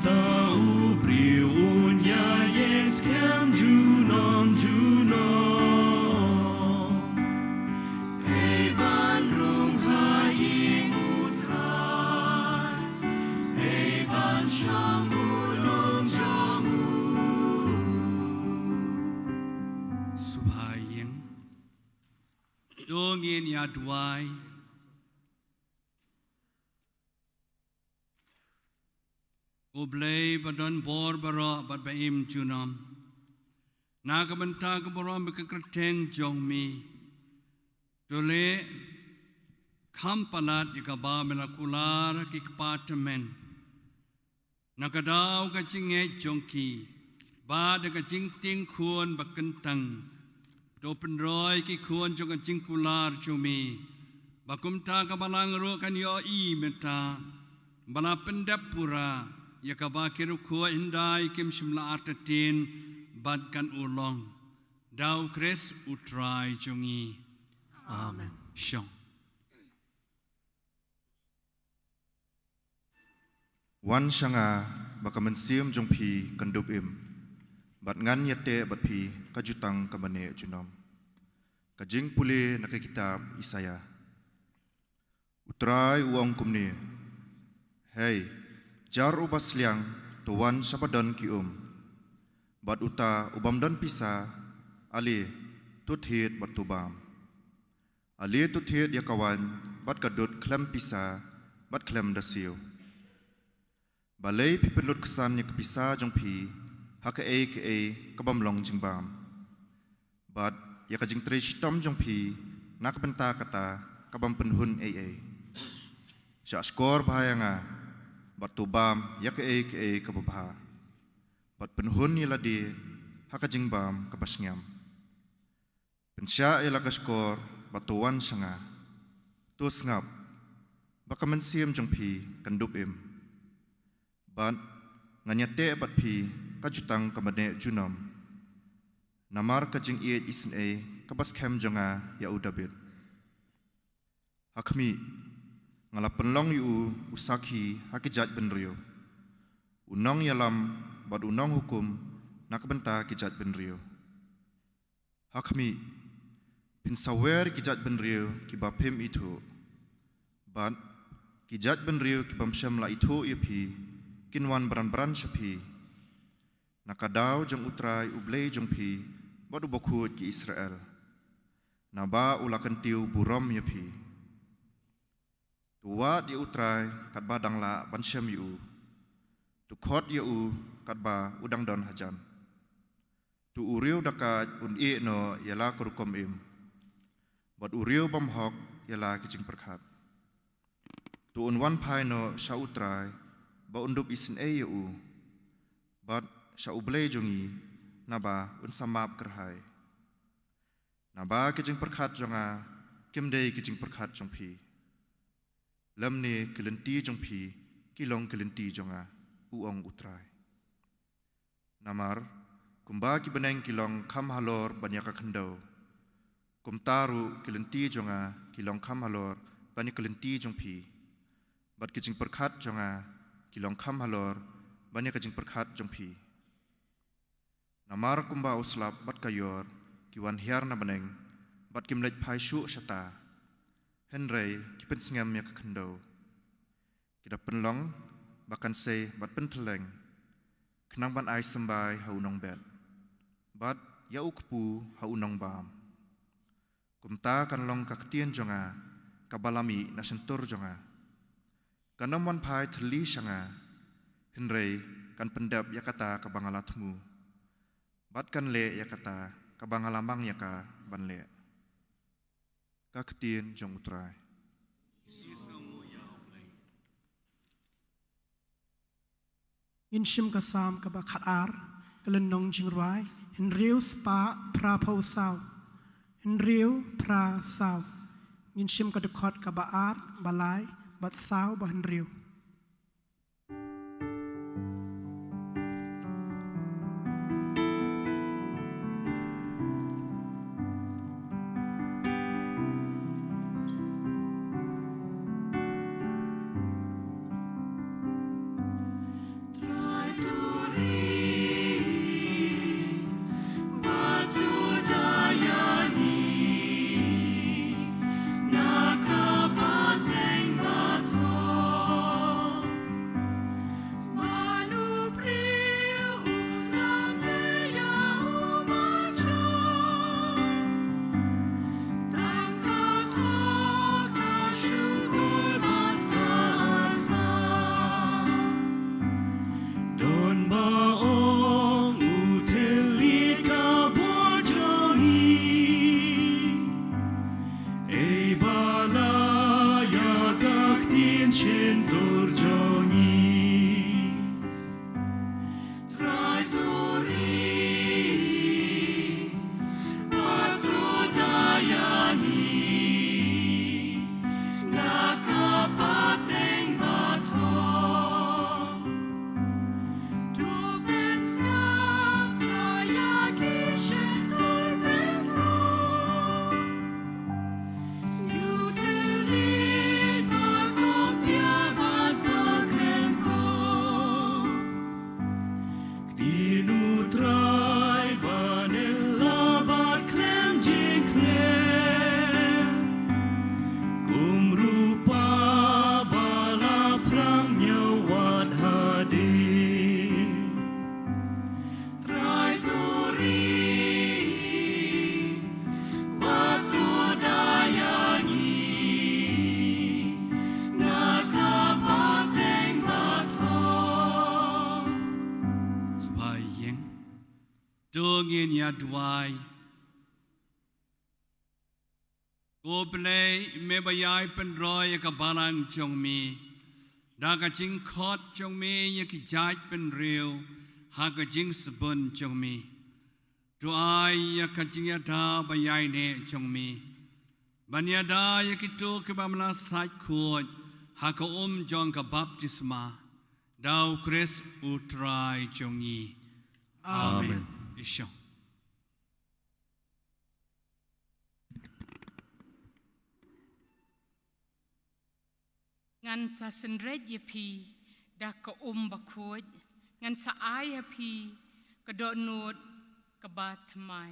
Ta u briew un ïa ïeng skhem junom junom. Hei ban rung ha ïing u Trai. Hei ban shong u lum jong u. Sngewbha ïeng. To ngin ïa duwai. Ko Blei ba don bor baroh bad ba im junom. Na ka bynta ka burom bad ka kyrteng jong me, to leh kham palat ïa kaba me la kular ha ki kpa tymmen. Na ka daw ka jingngeit jong ki bad da ka jingtieng khun ba kyntang, to pynroi ki khun jong ka jingkular jong me, ba kumta ka balang ruh kan ïohi mynta ba la pyndep pura ïa kaba ki riewkhuid hyndai kim shym la artatien bad kan urlong. Da u Khrist u Trai jong ngi. Amen. Shong. Wan sha nga ba ka mynsiem jong phi kan dup im, bad ngan ïateh bad phi ka jutang ka bneh junom. Ka jingpule na ka kitab Isaïah. U Trai u ong kumne: Hei, jar uba sliang, to wan sha ba don ki um. Bad uta u bym don pisa, ale, to thied bad to bam. Ale to thied ïa ka waiñ bad ka dud khlem pisa bad khlem da siew. Balei phi pynlut ksan ïa ka pisa jong phi ha kaei kaei ka bym long jingbam, bad ïa ka jingtrei shitom jong phi na ka bynta kata ka bym pynhun ei ei? Shah shkor bha ïa nga bad to bam ïa kaei kaei kaba bha, bad pynhun ïa lade ha ka jingbam kaba sngem. Pynshah ïa la ka shkor bad to wan sha nga. To sngap ba ka mynsiem jong phi kan dup im, bad ngan ïateh bad phi ka jutang ka bneh junom. Namar ka jingïeit isynei kaba skhem jong nga ïa u Dabid. Ha khmih, nga la pynlong ïa u u sakhi ha ki jaitbynriew, u nongïalam bad u nonghukum na ka bynta ki jaitbynriew. Ha khmih, phin sawer ki jaitbynriew kiba phim ithuh, bad ki jaitbynriew ki bym shym la ithuh ïa phi kin wan bran bran sha phi, na ka daw jong u Trai u Blei jong phi bad u Bakhuid ki Israel, naba u la kyntiew burom ïa phi. To wad ïa u Trai katba dang lah ban shem ïa u. To khot ïa u katba u dang don hajan. To u riew dakaid un ïeh noh ïa la ka rukom im, bad u riew bymhok ïa la ki jingpyrkhat. To un wan phai noh sha u Trai ba un dup isynei ïa u, bad sha u Blei jong ngi naba un sa map kyrhai. Naba ki jingpyrkhat jong nga kim dei ki jingpyrkhat jong phi, lymne ki lynti jong phi ki long ki lynti jong nga, u ong u Trai. Namar kumba ki bneng ki long kham halor ban ïa ka khyndew, kumta ruh ki lynti jong nga ki long kham halor ban ïa ka lynti jong phi, bad ki jingpyrkhat jong nga ki long kham halor ban ïa ka jingpyrkhat jong phi. Namar kumba u slap bad ka ïor ki wan hiar na bneng bad kim leit phai shuh shata, hynrei ki pynsngem ïa ka khyndew. Ki da pynlong ba kan sei bad pynthylleng, khnang ban ai symbai ha u nongbet, bad ïa u kpu ha u nongbam. Kumta kan long ka ktien jong nga kaba la mih na shyntur jong nga. Kan ym wan phai thylli sha nga, hynrei kan pyndep ïa kata kaba nga la thmu, bad kan leh ïa kata kaba nga la mang ïa ka ban leh. Ka ktien jong u Trai. Ngin shim ka Salm kaba khatar, ka lynnong jingrwai, hynriew spah phra phew saw. Hynriew phra saw. Ngin shim ka dkhot kaba ar, ba lai, bad saw, ba hynriew. Tin u Trai ban ïalap bad khlem jingkhleh, kum rupa ba la phrang ñiewwad hadien. Trai to ri bad to da ïa ngi na ka pateng ba thoh. Sngewbha ïeng. To ngin ïa duwai. Ko Blei, me ba ïai pynroi ïa ka balang jong me da ka jingkhot jong me ïa ki jaitbynriew ha ka jingsbun jong me. To ai ïa ka jingïada ba ïaineh jong me ban ïada ïa kito kiba me la sait khuid ha ka um jong ka baptisma, da u Khrist u Trai jong ngi. Amen. Amen. Ïa shong. Ngan sa synreit ïa phi da ka um bakhuid, ngan sa ai ha phi ka dohnud kaba thymmai.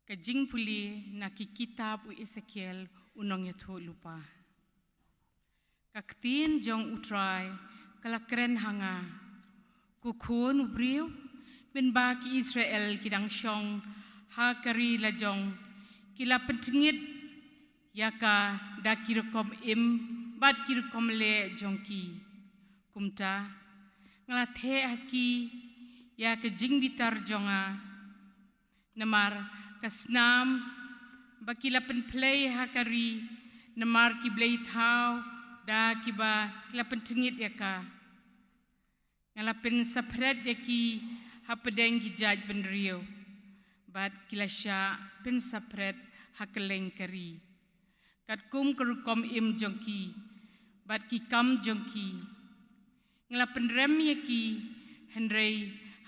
Ka jingpule na ki kitab u Esekiel u nongïathuhlypa. Ka ktien jong u Trai ka la kren ha nga, ko khun u briew, mynba ki Israel ki dang shong ha ka ri lajong, ki la pyntngit ïa ka da ki rukom im bad ki rukom leh jong ki. Kumta nga la theh ha ki ïa ka jingbitar jong nga, namar ka snam ba ki la pynphlei ha ka ri, namar ki blei thaw da kiba ki la pyntngit ïa ka. Nga la pynsaphred ïa ki hapdeng ki jaitbynriew, bad ki la shah pynsaphred ha kylleng ka ri, katkum ka rukom im jong ki bad ki kam jong ki. Nga la pynrem ïa ki, hynrei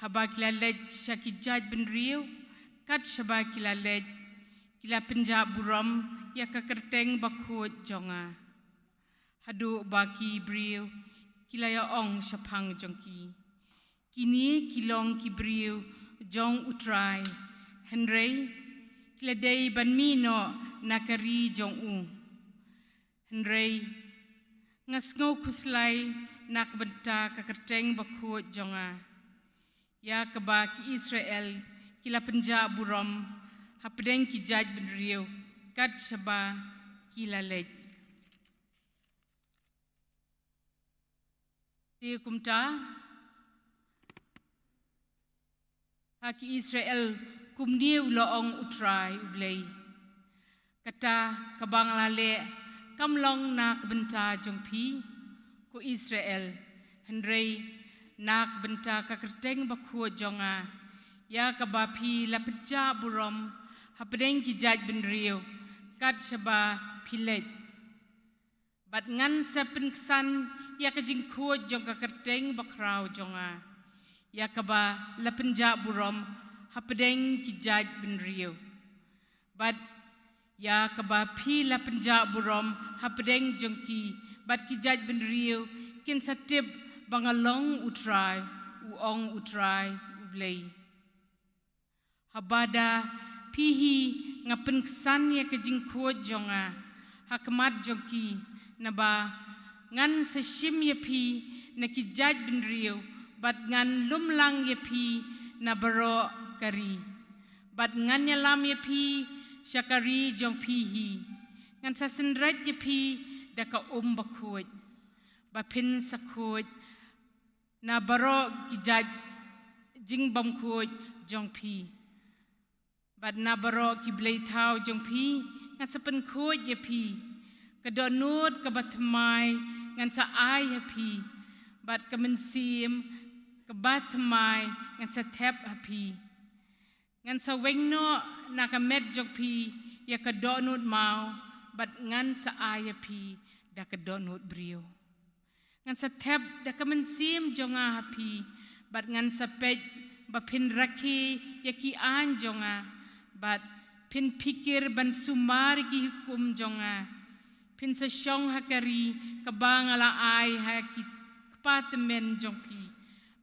haba ki la leit sha ki jaitbynriew, kat shaba ki la leit, ki la pynjah burom ïa ka kyrteng bakhuid jong nga, haduh ba ki briew ki la ïa ong shaphang jong ki, kine ki long ki briew jong u Trai, hynrei ki la dei ban mih noh na ka ri jong u. Hynrei nga sngew khuslai na ka bynta ka kyrteng bakhuid jong nga, ïa kaba ki Israel ki la pynjah burom hapdeng ki jaitbynriew, kat shaba ki la leit. Te kumta ha ki Israel, kumne u la ong u Trai u Blei: Kata kaba nga la leh kam long na ka bynta jong phi, ko Israel, hynrei na ka bynta ka kyrteng bakhuid jong nga, ïa kaba phi la pynjah burom hapdeng ki jaitbynriew, kat shaba phi leit. Bad ngan sa pynksan ïa ka jingkhuid jong ka kyrteng bakhraw jong nga, ïa kaba la pynjah burom hapdeng ki jaitbynriew. Bad ïa kaba phi la pynjah burom hapdeng jong ki, bad ki jaitbynriew kin sa tip ba nga long u Trai, u ong u Trai u Blei. Haba da phi hi nga pynksan ïa ka jingkhuid jong nga ha khmat jong ki, naba ngan sa shim ïa phi na ki jaitbynriew, bad ngan lumlang ïa phi na baroh ka ri, bad ngan ïalam ïa phi sha ka ri jong phi hi. Ngan sa synreit ïa phi da ka um bakhuid, ba phin sa khuid na baroh ki jait jingbymkhuid jong phi, bad na baroh ki blei thaw jong phi ngan sa pynkhuid ïa phi. Ka dohnud kaba thymmai ngan sa ai ha phi, bad ka mynsiem kaba thymmai ngan sa thep ha phi. Ngan sa weng noh na ka met jong phi ïa ka dohnud maw, bad ngan sa ai ha phi da ka dohnud briew. Ngan sa thep da ka mynsiem jong nga ha phi, bad ngan sa peit ba phin rakhe ïa ki aiñ jong nga, bad phin phikir ban sumar ïa ki hukum jong nga. Phin sa shong ha ka ri kaba nga la ai ha ki kpa tymmen jong phi,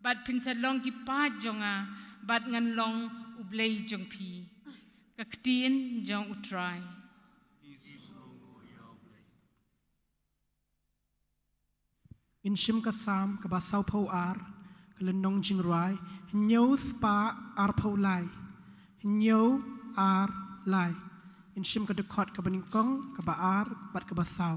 bad phin sa long ki paid jong nga, bad ngan long U Blei jong phi. Ka ktien jong U Trai. Ngin shim ka Salm kaba sawphew ar, ka lynnong jingrwai, hynñiew spah arphew lai, hynñiew ar lai. Ngin shim ka dkhot kaba nyngkong, kaba ar, bad kaba saw.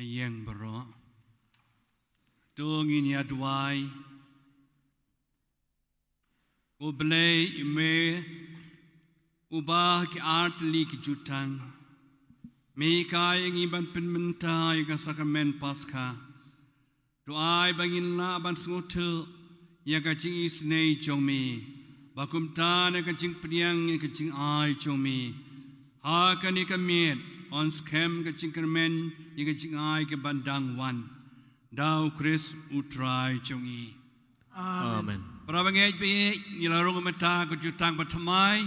Ïa ïeng baroh. To ngin ïa duwai. Ko Blei, i me uba ha ki artylli ki jutang, me hikai ïa ngi ban pynmynta ïa ka sakramen Paskha. To ai ba ngin lah ban sngewthuh ïa ka jingisynei jong me, ba kumta na ka jingpdiang ïa ka jingai jong me, ha kane ka miet yn skhem ka jingkyrmen ïa ka jingai ka ban dang wan. Da U Khrist U Trai jong ngi. Amen. Amen. Para bangeit, ba ngi la rung mynta ka jutang ba thymmai.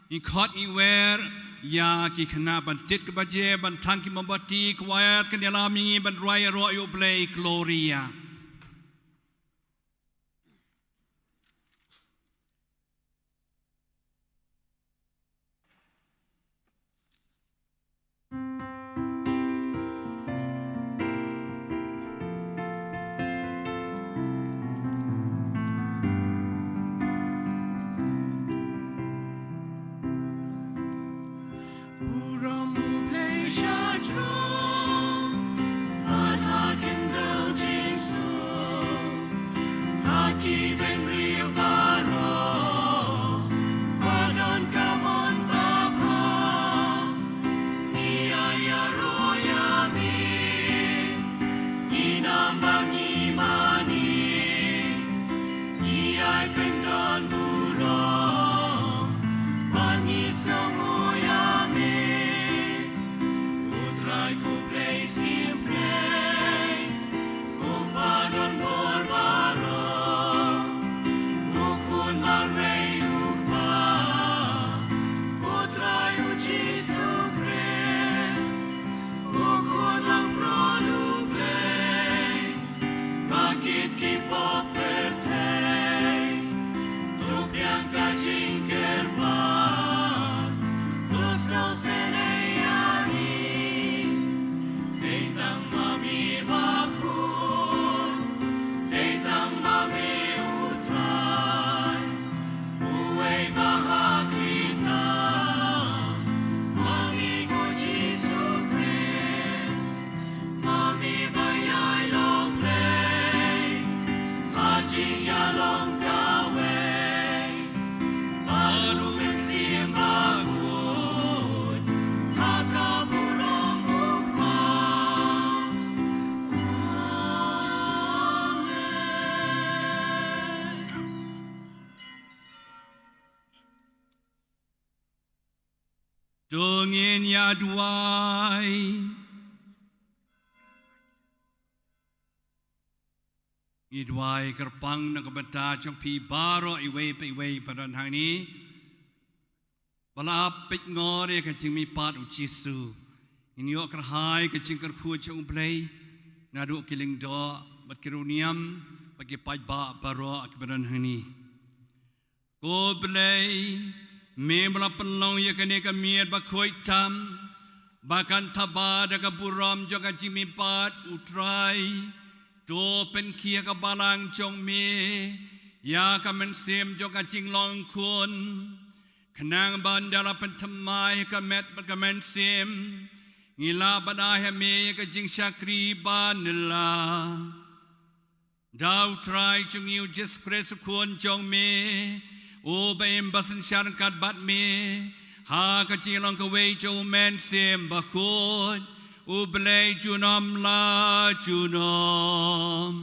Ngi khot ngi wer ïa ki khynnah ban tied ka baje, ban thang ki mombati, choir kan ïalam ïa ngi ban rwai ïaroh ïa U Blei, Gloria. To ngin ïa duwai. Ngi duwai kyrpang na ka bynta jong phi baroh iwei pa iwei ba don hangne, ba la ap peit ngor ïa ka jingmihpat u Jisu. Ngin ïoh kyrhai ka jingkyrkhu jong U Blei naduh ki lyngdoh bad ki riewniam bad ki paidbah baroh kiba don hangne. Ko Blei, me ba la pynlong ïa kane ka miet bakhuid tam ba kan thaba da ka burom jong ka jingmihpat U Trai, to pynkhie ha ka balang jong me ïa ka mynsiem jong ka jinglong khun, khnang ba ynda la pynthymmai ha ka met bad ka mynsiem, ngi lah ban ai ha me ïa ka jingshakri ba nyngkong. Da U Trai jong ngi U Jisu Khrist U Khun jong me, uba im ba synshar ryngkat bad me ha ka jinglong kawei jong U Mynsiem Bakhuid, U Blei junom la junom.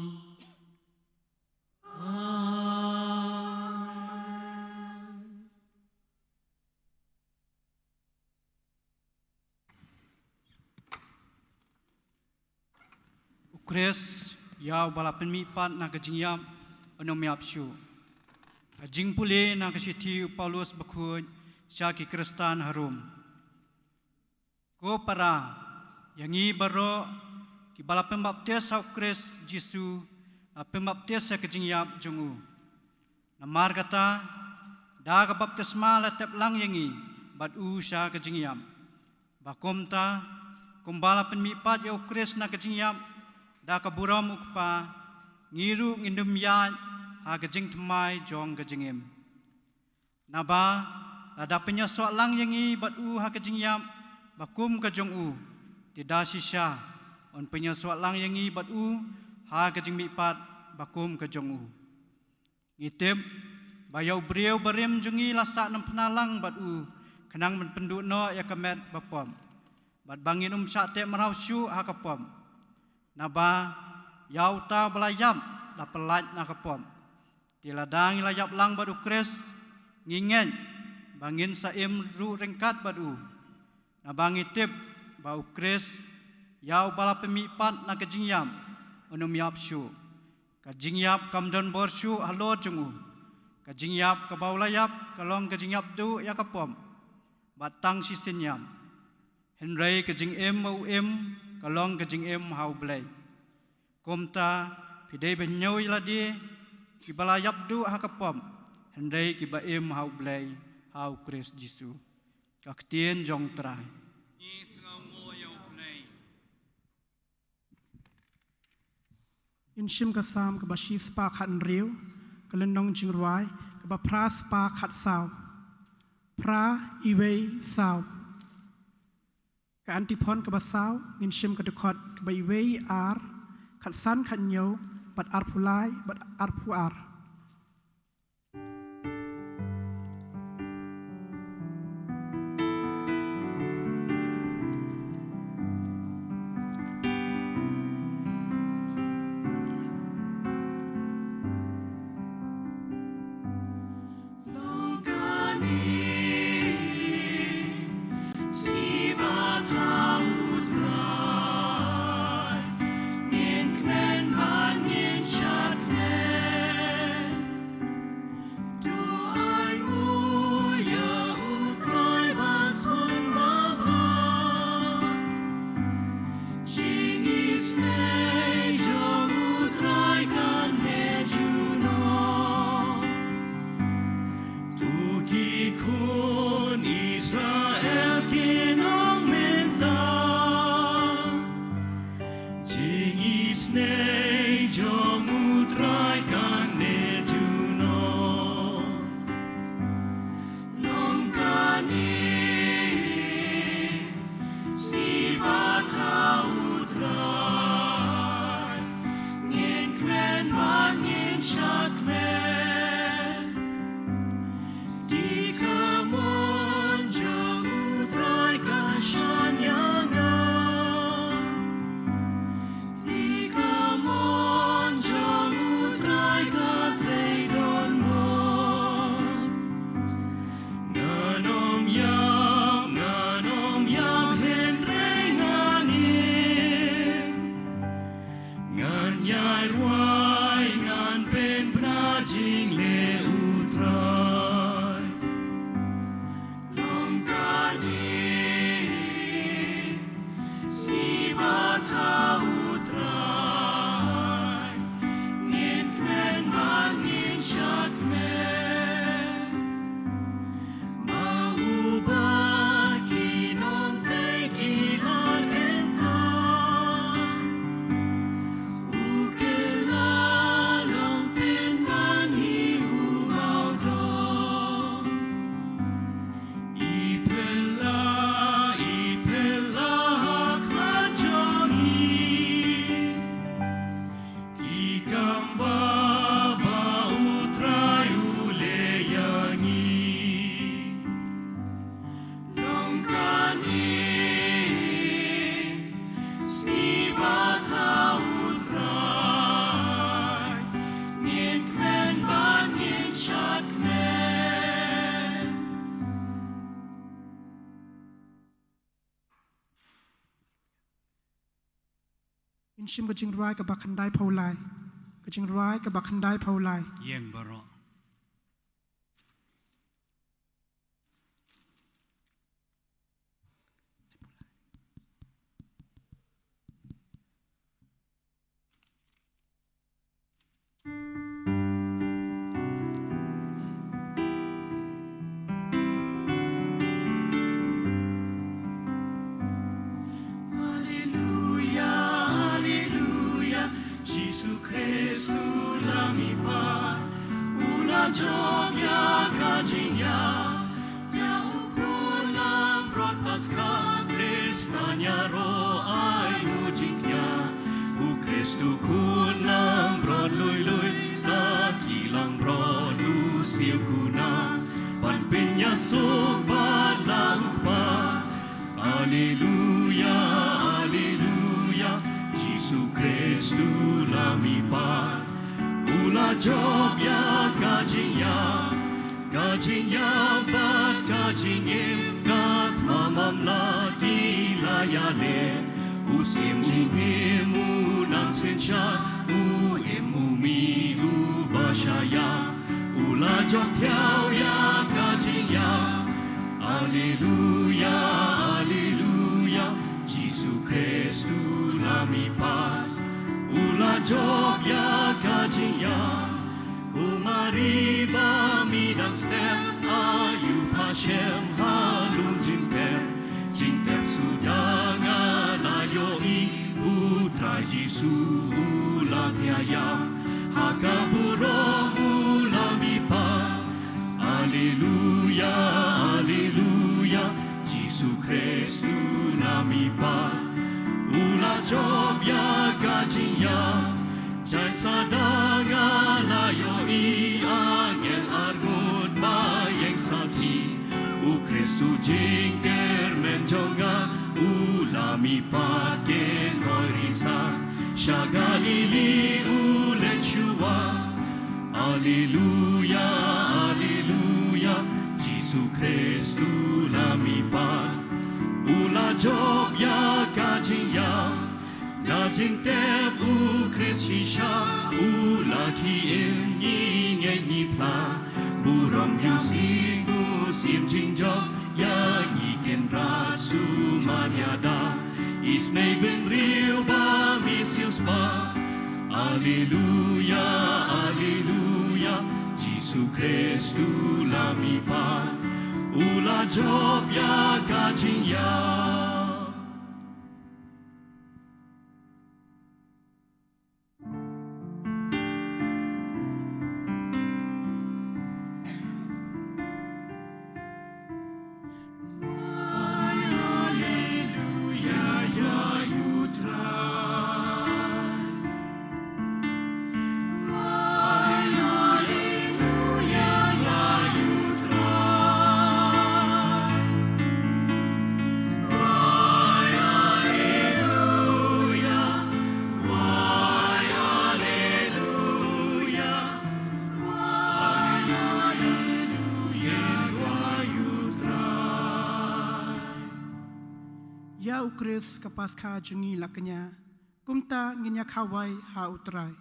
U Khrist, ïa uba la pynmihpat na ka jingïap, un ym ïap shuh. Ka jingpule na ka shithi u Paulus Bakhuid sha ki Khristan ha Rom. Ko para, ïa ngi baroh kiba la pynbaptis ha U Khrist Jisu, la pynbaptis ha ka jingïap jong u. Namar kata, da ka baptisma la tep lang ïa ngi bad u sha ka jingïap, ba kumta, kumba la pynmihpat ïa U Khrist na ka jingïap da ka burom U Kpa, ngi ruh ngin ym ïaid ha ka jingthymmai jong ka jingim. Naba, lada pynïasoh lang ïa ngi bad u ha ka jingïap ba kum ka jong u, te da shisha un pynïasoh lang ïa ngi bad u ha ka jingmihpat ba kum ka jong u. Ngi tip ba ïa u briew barim jong ngi la sah nongphna lang bad u, khnang ban pynduh noh ïa ka met ba pop, bad ba ngin ym shah teh mraw shuh ha ka pop. Naba, ïa uta uba la ïap la pyllait na ka pop. Te lada ngi la ïap lang bad U Khrist, ngi ngeit ba ngin sa im ruh ryngkat bad u. Naba ngi tip ba U Khrist, ïa uba la pynmihpat na ka jingïap, un ym ïap shuh. Ka jingïap kam don bor shuh halor jong u. Ka jingïap kaba u la ïap ka long ka jingïap duh ïa ka pop, bad tang shisien ïap. Hynrei ka jingim ba u im ka long ka jingim ha U Blei. Kumta, phi dei ba hynñiew ïa lade, kiba la ïap duh ha ka pop, hynrei kiba im ha U Blei ha U Khrist Jisu. Ka ktien jong U Trai. Ngi sngewnguh ïa U Blei. Ngin shim ka Salm kaba shispah khathynriew, ka lynnong jingrwai kaba phra spah khatsaw. Phra, iwei, saw. Ka antiphon kaba saw, ngin shim ka dkhot kaba iwei, ar, khatsan, khathynñiew, bad arphew lai, bad arphew ar. Ngin shim ka jingrwai kaba khyndaiphew lai. Ka jingrwai kaba khyndaiphew lai. Ïeng baroh. Alleluia, alleluia, Jisu Khrist u la mihpat, u la jop ïa ka jingïap, ïa u khun langbrot Paskha, Khristan ïaroh ai u jingkñia. U Khrist u khun langbrot lui lui, la ki langbrot u siew kuna, ban pynïasuk bad la u kpa. Alleluia, alleluia, Jisu Khrist u la mihpat, u la jop ïa ka jingïap, ka jingïap bad ka jingim, ka thma mam la ki la ïaleh. U Syiem u mih u nang synshar, u im u mih uba shah ïap, u la jop thiaw ïa ka jingïap. Alleluia, alleluia, Jisu Khrist u la mihpat, u la jop ïa ka jingïap. Ko Mari ba mih dang step, aiu pha shem ha lum jingtep. Jingtep suda nga la ïohi, u Trai Jisu u la thiah ïap, ha ka burom u la mihpat. Alleluia, alleluia, Jisu Khrist u la mihpat, u la jop ïa ka jingïap. Jaiñ sa da nga la ïohi angel arngut ba ïeng sakhi, u Khrist u jingkyrmen jong nga, u la mihpat, kin roi risa, sha Galili u leit shuwa. Alleluia, alleluia, Jisu Khrist u la mihpat, u la jop ïa ka jingïap. Na jingtep u Khrist shisha, u la khie im, ngi ngeit ngi phla. Burom ïa u Syiem, u Syiem jingjop, ïa ngi Kynrad sumar ïada. Isynei bynriew ba mih siewspah. Alleluia, alleluia, Jisu Khrist u la mihpat, u la jop ïa ka jingïap. Ïa u Khrist ka Paskha jong ngi la kñia, kumta ngin ïa khawai ha u Trai.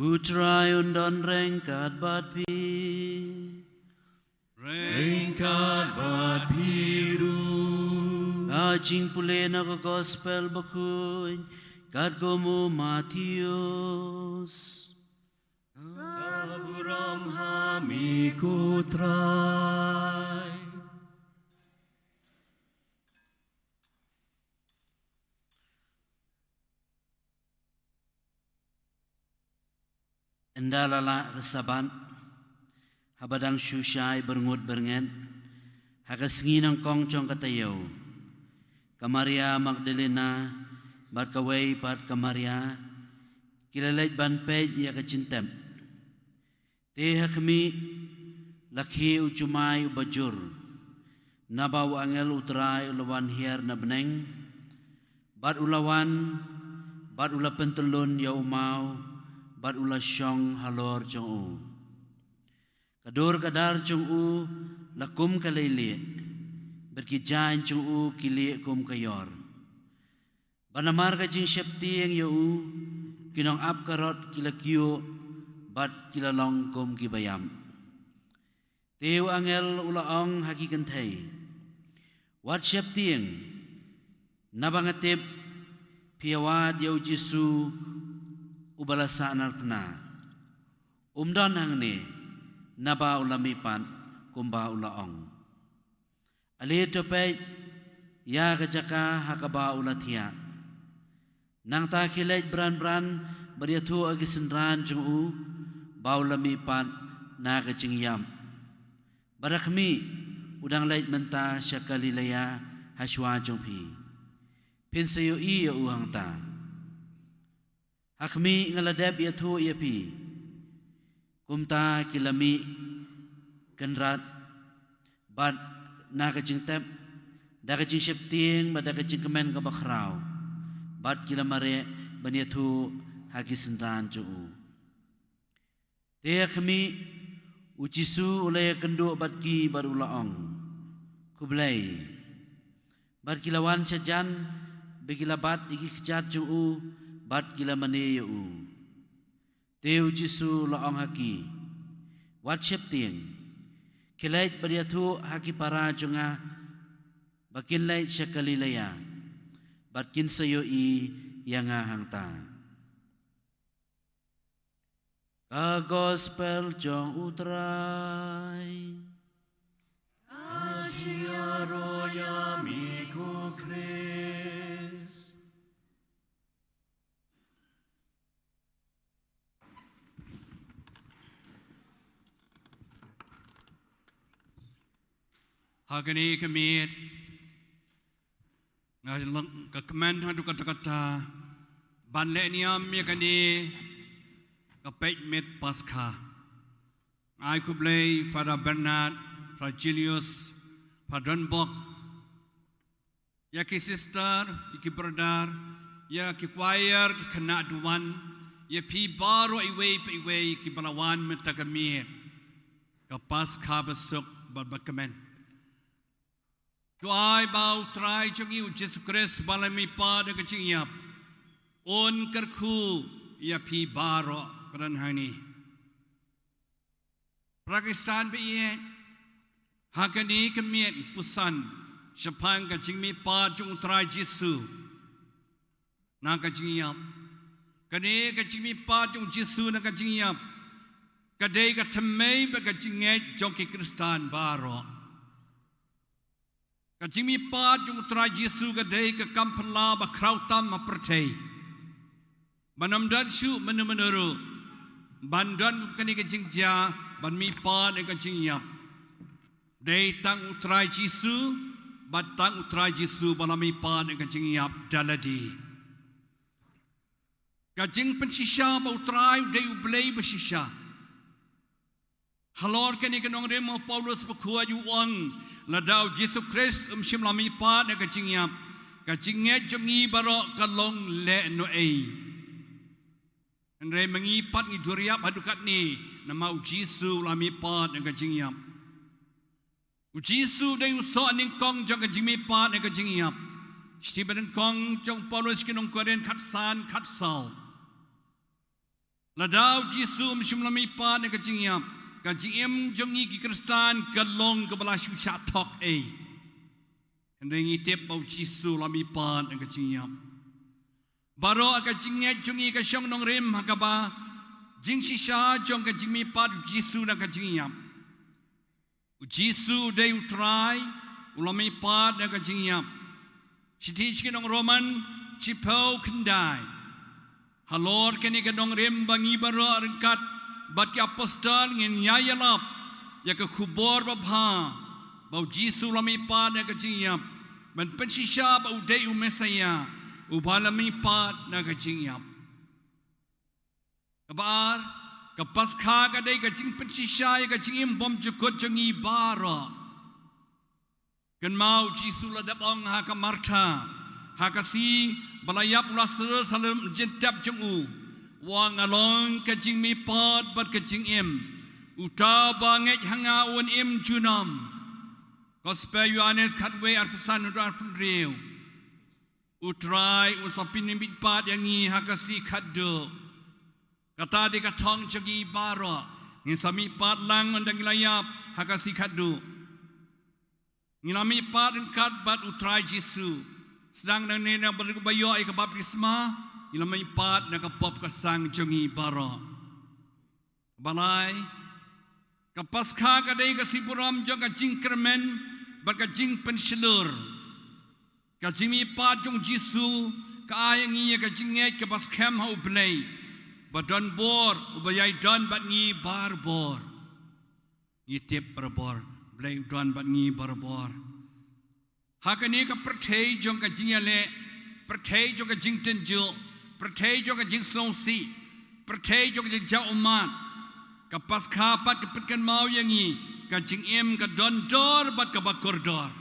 U Trai un don ryngkat bad phi. Ryngkat bad phi ruh. Ka jingpule na ka Gospel Bakhuid katkum u Mathaios. Ka burom ha me ko Trai. Ynda la lah ka Sabbath, haba dang shu shai byrngut byrngeit, ha ka sngi nyngkong jong ka taïew, ka Maria Magdalena, bad kawei pat ka Maria, ki la leit ban peit ïa ka jingtep. Te ha khmih, la khie u jumai uba jur, naba u angel U Trai u la wan hiar na bneng, bad u la wan, bad u la pyntyllun ïa u maw, bad u la shong halor jong u. Ka dur ka dar jong u la kum ka leilieh, bad ki jaiñ jong u ki lieh kum ka ïor. Bad namar ka jingsheptieng ïa u, ki nongap karot ki la kyiuh, bad ki la long kum kiba ïap. Te u angel u la ong ha ki kynthei, wat sheptieng, naba nga tip, phi ïawad ïa u Jisu, uba la sahnarphna. Um don hangne, naba u la mihpat, kumba u la ong. Ale to peit ïa ka jaka ha kaba u la thiah. Nangta khie leit bran bran bad ïathuh ha ki synran jong u ba u la mihpat na ka jingïap. Bad ha khmih, u dang leit mynta sha Galilea hashwa jong phi. Phin sa ïohi ïa u hangta. Ha khmih, nga la dep ïathuh ïa phi. Kumta ki la mih kynrad bad na ka jingtep, da ka jingsheptieng bad da ka jingkmen kaba khraw, bad ki la mareh ban ïathuh ha ki synran jong u. Te ha khmih, u Jisu u la ïakynduh bad ki bad u la ong, khublei. Bad ki la wan shajan, bad ki la bat ïa ki kjat jong u, bad ki la mane ïa u. Te u Jisu u la ong ha ki, wat sheptieng. Khie leit bad ïathuh ha ki para jong nga ba kin leit sha Galilea, bad kin sa ïohi ïa nga hangta. Ka Gospel jong U Trai. Ka jingïaroh ïa me ko Khrist. Ha kane ka miet, nga long ka kmen haduh katta katta ban leh niam ïa kane ka peit miet Paskha. Ai khublei Father Bernard, Father Julius, Father Don Bok, ïa ki sister, ïa ki brother, ïa ki choir, ki khynnah duwan, ïa phi baroh iwei pa iwei kiba la wan mynta ka miet ka Paskha basuk bad bakmen. To ai ba U Trai jong ngi U Jisu Khrist uba la mihpat na ka jingïap un kyrkhu ïa phi baroh ba don hangne. Para Khristan ba ïeit, ha kane ka miet ngi puson shaphang ka jingmihpat jong U Trai Jisu na ka jingïap. Kane ka jingmihpat jong Jisu na ka jingïap ka dei ka thymmei bad ka jingngeit jong ki Khristan baroh. Ka jingmihpat jong U Trai Jisu ka dei ka kam phylla ba khraw tam ha pyrthei. Ban ym don shuh mano mano ruh ban don kane ka jingjia ban mihpat na ka jingïap. Dei tang U Trai Jisu, bad tang U Trai Jisu ba la mihpat na ka jingïap da lade. Ka jingpynshisha ba U Trai u dei U Blei ba shisha. Halor kane ka nongrim u Paulus bakhuid u ong, lada U Jisu Khrist um shym la mihpat na ka jingïap, ka jingngeit jong ngi baroh ka long lehnohei. Hynrei ma ngi pat ngi duriap haduh katne namar U Jisu u la mihpat na ka jingïap. U Jisu u dei u soh nyngkong jong ka jingmihpat na ka jingïap. Shithi ba nyngkong jong u Paulus sha ki nong Korinth khatsan khatsaw. Lada U Jisu um shym la mihpat na ka jingïap, ka jingim jong ngi ki Khristan ka long kaba la shu shah thok ei. Hynrei ngi tip ba U Jisu u la mihpat na ka jingïap. Baroh ka jingngeit jong ngi ka shong nongrim ha kaba jingshisha jong ka jingmihpat U Jisu na ka jingïap. U Jisu u dei U Trai, u la mihpat na ka jingïap. Shithi sha ki nong Roman, shiphew khyndai. Halor kane ka nongrim ba ngi baroh ryngkat bad ki apostol ngin ïai ïalap ïa ka khubor babha ba U Jisu u la mihpat na ka jingïap. Ban pynshisha ba u dei u Messaïah, uba la mihpat na ka jingïap. Kaba ar, ka Paskha ka dei ka jingpynshisha ïa ka jingim bymjukut jong ngi baroh. Kynmaw u Jisu la dep ong ha ka Martha, ha ka sngi ba la ïap u Lasarus ha lum jingtep jong u, u ong nga long ka jingmihpat bad ka jingim. Uta uba ngeit ha nga un im junom. Gospel Ïoannis khatwei arphew san haduh arphew hynriew. U Trai un sa pynmihpat ïa ngi ha ka sngi khatduh. Kata dei ka thong jong ngi baroh. Ngin sa mihpat lang ynda ngi la ïap ha ka sngi khatduh. Ngi la mihpat ryngkat bad u Trai Jisu. Sdang nangne na ba ïoh ïa ka baptisma, ngi la mihpat na ka pop ka sang jong ngi baroh. Ba lai, ka Paskha ka dei ka sngi burom jong ka jingkyrmen bad ka jingpynshlur. Ka jingmihpat jong u Jisu ka ai ïa ngi ïa ka jingngeit kaba skhem ha u Blei ba don bor, uba ïai don bad ngi barabor. Ngi tip barabor, Blei u don bad ngi barabor. Ha kane ka pyrthei jong ka jingïaleh, pyrthei jong ka jingtynjuh, pyrthei jong ka jingsngewsih, pyrthei jong ka jingjah ummat, ka Paskha pat ka pynkynmaw ïa ngi ka jingim ka don dor bad kaba kordor.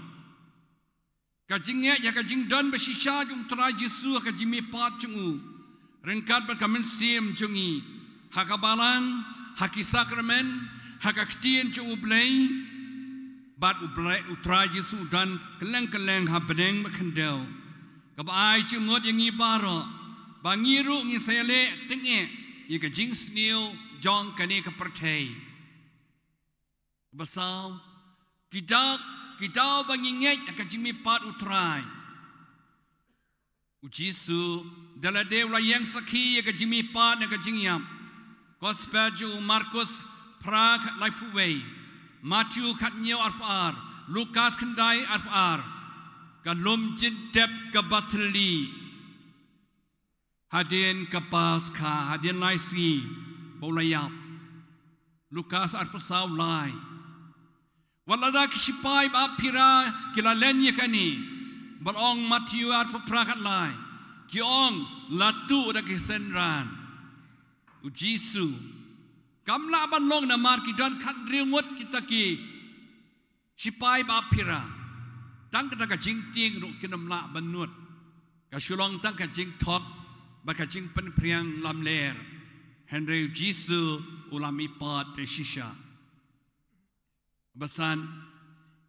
Ka jingngeit ha ka jingdon ba shisha jong u Trai Jisu ha ka jingmihpat jong u, ryngkat bad ka mynsiem jong ngi, ha ka balang, ha ki sakramen, ha ka ktien jong u Blei, bad u Blei, u Trai Jisu u don kylleng kylleng ha bneng bad khyndew. Kaba ai jingmut ïa ngi baroh ba ngi ruh ngin sa ïaleh tyngeh ïa ka jingsniew jong kane ka pyrthei. Ba saw, ki daw, ki daw ba ngi ngeit ha ka jingmihpat u Trai. U Jisu da lade u la ïeng sakhi ïa ka jingmihpat na ka jingïap. Gospel jong u Markus phra laiphew wei, Matthew khathynñiew arphew ar, Lukas khyndai arphew ar. Ka lum jingtep kaba thylli. Hadien ka Paskha, hadien lai sngi ba u la ïap. Lukas arphew saw lai. Wat lada ki shipai ba ap phira ki la len ïa kane, ba la ong Matthew arphew phra khatlai, ki ong la tuh da ki synran. U Jisu kam lah ban long namar ki don khathynriew ngut kita ki shipai ba ap phira. Tang kata ka jingtieng ruh kin ym lah ban nud. Ka shu long tang ka jingthok bad ka jingpynphriang lamler. Hynrei u Jisu u la mihpat da shisha. Ba san,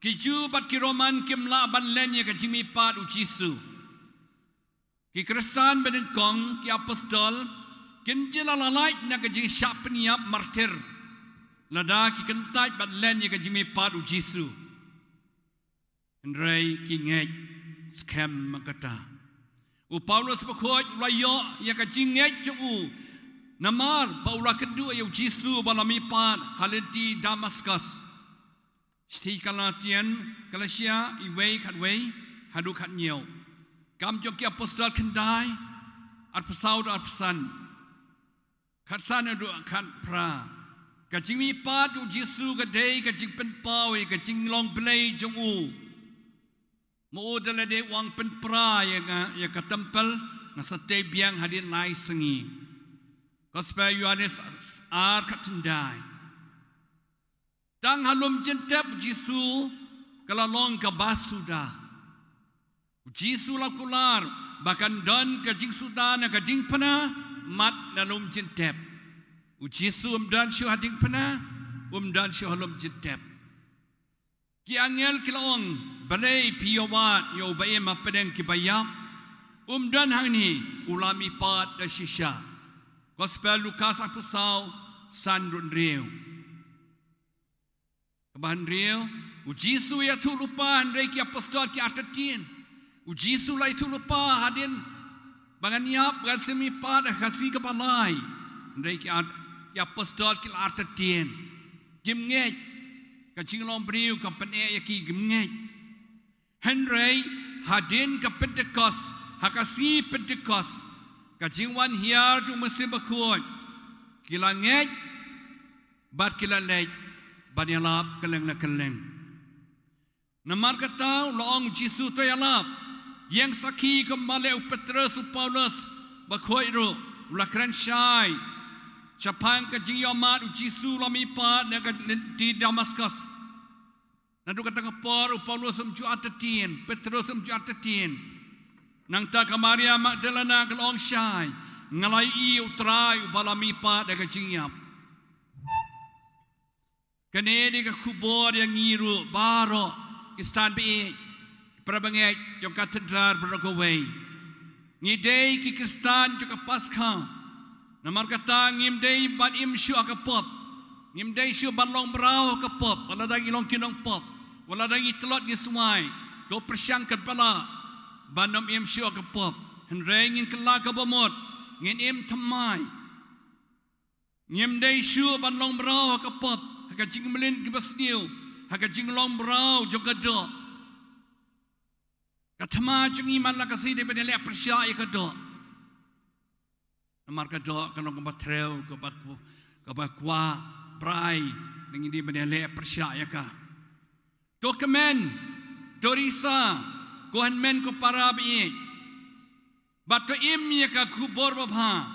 ki Jiw bad ki Roman kim lah ban len ïa ka jingmihpat u Jisu. Ki Khristan ba nyngkong, ki apostol, kin jin la lait na ka jingshah pynïap martir lada ki kyntait ban len ïa ka jingmihpat u Jisu. Hynrei ki ngeit skhem ma kata. U Paulus bakhuid u la ïoh ïa ka jingngeit jong u namar ba u la kynduh ïa u Jisu ba la mihpat ha lynti Damaskus. Shithi Galatian, Galatia, iwei khatwei haduh khathynñiew. Kam jong ki Apostol khyndai, arphew saw haduh arphew san. Khatsan haduh khatphra. Ka jingmihpat u Jisu ka dei ka jingpynpaw ïa ka jinglong Blei jong u. Ma u da lade u ong pynpra ïa nga, ïa ka templ, nga sa tei biang hadien lai sngi. Gospel Ïoannis ar khatkhyndai. Tang ha lum jingtep u Jisu ka la long kaba suda. U Jisu la kular ba kan don ka jingsuda na ka diengphna, mat na lum jingtep. U Jisu um don shuh ha diengphna, um don shuh ha lum jingtep. Ki angel ki la ong, balei phi ïa wad ïa uba im hapdeng kiba ïap? Um don hangne, u la mihpat da shisha. Gospel Lukas arphew saw, san haduh hynriew. Kaba hynriew, u Jisu u ïathuh lypa hynrei ki apostol ki artatien. U Jisu u la ïathuh lypa hadien ba ngan ïap, ba ngan sa mihpat ha ka sngi kaba lai. Hynrei ki ar-, ki apostol ki la artatien. Kim ngeit. Ka jinglong briew ka pyneh ïa ki, kim ngeit. Hynrei hadien ka Pentekost, ha ka sngi Pentekost, ka jingwan hiar jong u Mynsiem Bakhuid, ki la ngeit bad ki la leit ban ïalap kylleng la kylleng. Namar kata u la ong u Jisu, to ïalap. Ïeng sakhi kumba leh u Petros, u Paulus, bakhuid ruh u la kren shai shaphang ka jingïohmad u Jisu u la mihpat na ka lynti Damaskus. Naduh kata ka por u Paulus um ju artatien, Petros um ju artatien. Nangta ka Maria Magdalena ka la ong shai, nga la ïohi ïa u Trai uba la mihpat da ka jingïap. Kane dei ka khubor ïa ngi ruh baroh, Khristan baieit, para bangeit jong ka Cathedral baroh kawei. Ngi dei ki Khristan jong ka Paskha. Namar kata ngim dei ban im shuh ha ka pop. Ngim dei shuh ban long mraw ha ka pop, wat la dang ngi long ki nongpop, wat la dang ngi tlot ngi swai. To pyrshang katba lah ban ym im shuh ha ka pop. Hynrei ngin kylla kaba mut, ngin im thymmai. Ngim dei shuh ban long mraw ha ka pop, ha ka jingmlien kaba sniew, ha ka jinglong mraw jong ka doh. Ka thma jong ngi man la ka sngi dei ban ïaleh pyrshah ïa ka doh. Namar ka doh ka long kaba threw, kaba ku-, kaba kwah brai, ngi dei ban ïaleh pyrshah ïa ka. To kmen, to risa, ko hynmen ko para baieit. Bad to im ïa ka khubor babha.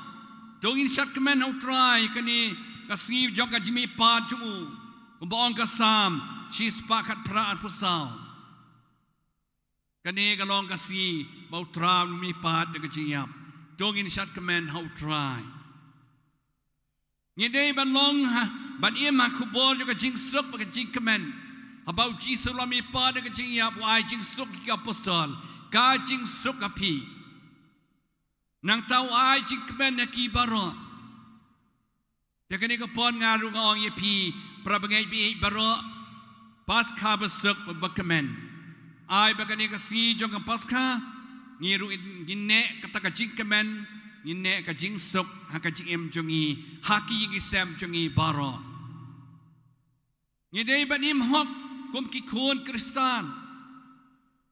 To ngin shad kmen ha u Trai kane ka sngi jong ka jingmihpat jong u. Kumba ong ka Salm shispah khatphra arphew saw. Kane ka long ka sngi ba u Trai u mihpat da ka jingïap. To ngin shad kmen ha u Trai. Ngi dei ban long ha, ban im ha khubor jong ka jingsuk bad ka jingkmen. Haba u Jisu u la mihpat da ka jingïap, u ai jingsuk ïa ki apostol, ka jingsuk ha phi. Nangta u ai jingkmen ïa ki baroh. Te kane ka por nga ruh nga ong ïa phi, para bangeit baieit baroh, Paskha basuk bad bakmen. Ai ba kane ka sngi jong ka Paskha, ngi ruh ngin neh kata ka jingkmen, ngin neh ka jingsuk ha ka jingim jong ngi, ha ki ïing ki sem jong ngi baroh. Ngi dei ban im hok kum ki khun Khristan.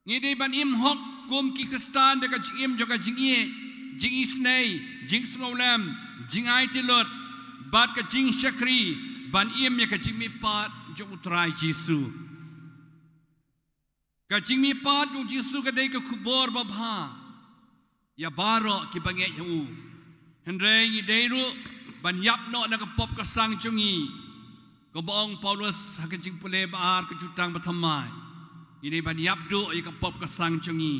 Ngi dei ban im hok kum ki Khristan da ka jingim jong ka jingïeit, jingisynei, jingsngewlem, jingaiti lut, bad ka jingshakri, ban im ïa ka jingmihpat jong u Trai Jisu. Ka jingmihpat jong u Jisu ka dei ka khubor babha ïa baroh ki bangeit ha u. Hynrei ngi dei ruh ban ïap noh na ka pop ka sang jong ngi. Kumba ong u Paulus ha ka Jingpule ba ar ka jutang ba thymmai. Ngi dei ban ïap duh ïa ka pop ka sang jong ngi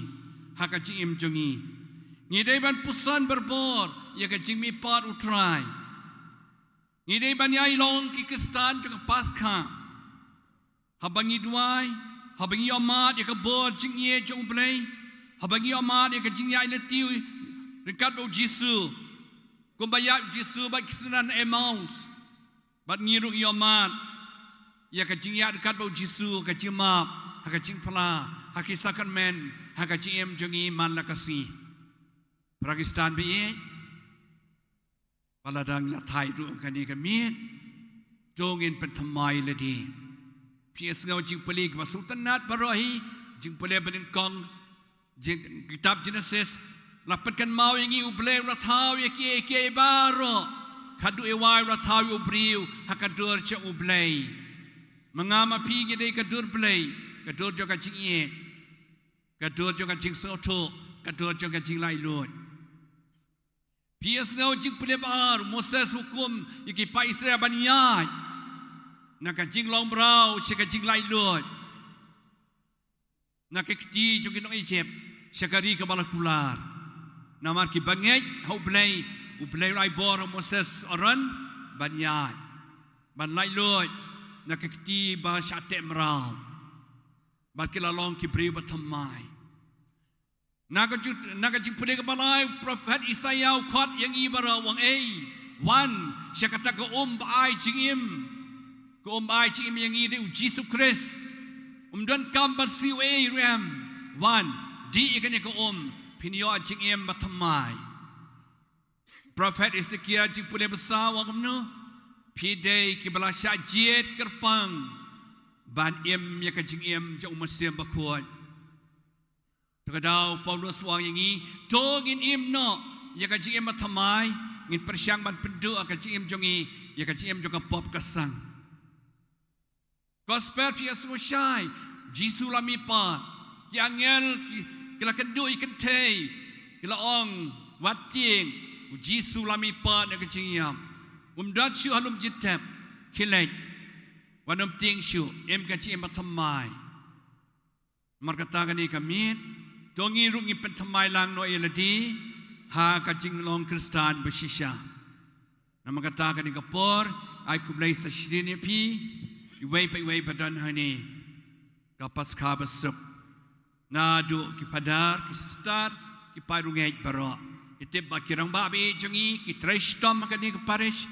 ha ka jingim jong ngi. Ngi dei ban puson barabor ïa ka jingmihpat u Trai. Ngi dei ban ïai long ki Khristan jong ka Paskha. Haba ngi duwai, haba ngi ïohmad ïa ka bor jingïeit jong u Blei, haba ngi ïohmad ïa ka jingïaid lynti ryngkat bad u Jisu. Kumba ïaid u Jisu bad ki synran Emmaus. Bad ngi ruh ngi ïohmad ïa ka jingïaid ryngkat bad u Jisu, ka jingmap, ha ka jingphla, ha ki sakramen, ha ka jingim jong ngi man la ka sngi. Para Khristan baieit, ba la dang la thait ruh kane ka miet, to ngin pynthymmai lade. Phi ïohsngew jingpule kiba sngewtynnat baroh hi, jingpule banyngkong, jing, kitab Genesis, la pynkynmaw ïa ngi u Blei u la thaw ïa kiei kiei baroh. Khadduh ïa wai u la thaw ïa u briew, ha ka dur jong u Blei. Ma nga ma phi ngi dei ka dur Blei, ka dur jong ka jingïeit, ka dur jong ka jingsngewthuh, ka dur jong ka jinglaitluid. Phi ïohsngew Jingpule ba ar, Moses hukum ïa ki paid Israel ban ïaid na ka jinglong mraw sha ka jinglaitluid, na ka kti jong ki nong Ijipt sha ka ri kaba la kular. Namar ki bangeit ha u Blei, u Blei u la ai bor ha Moses Aaron ban ïaid, ban laitluid na ka kti ba shah teh mraw. Bad ki la long ki briew ba thymmai. Na ka ju-, na ka Jingpule kaba lai, u prophet Isaïah u khot ïa ngi baroh u ong, ei, wan sha kata ka um ba ai jingim. Ka um ba ai jingim ïa ngi dei u Jisu Khrist. Um donkam ban siew ei ruh em. Wan, dih ïa kane ka um, phin ïoh jingim ba thymmai. Prophet Ezekiel Jingpule ba saw u ong kumno? Phi dei kiba la shah jied kyrpang ban im ïa ka jingim jong u Mynsiem Bakhuid. To ka daw u Paulus u ong ïa ngi, to ngin im noh ïa ka jingim ba thymmai, ngin pyrshang ban pynduh ïa ka jingim jong ngi ïa ka jingim jong ka pop ka sang. Gospel phi ïohsngew shai, Jisu la mihpat. Ki angel ki, ki la kynduh ïa ki kynthei, ki la ong, wat tieng, u Jisu la mihpat na ka jingïap. Um don shuh ha lum jingtep. Khie leit, wat nym tieng shuh, im ka jingim bathymmai. Namar kata kane ka miet, to ngi ruh ngin pynthymmai lang noh ïa lade ha ka jinglong Khristan ba shisha. Namar kata kane ka por, ai khublei sa shisien ïa phi, iwei pa iwei ba don hangne. Ka Paskha ba suk. Naduh ki phadar, ki sister, ki paid rangeit baroh. Ngi tip ba ki rangbah ba ïeit jong ngi, ki trei shitom ha kane ka parish,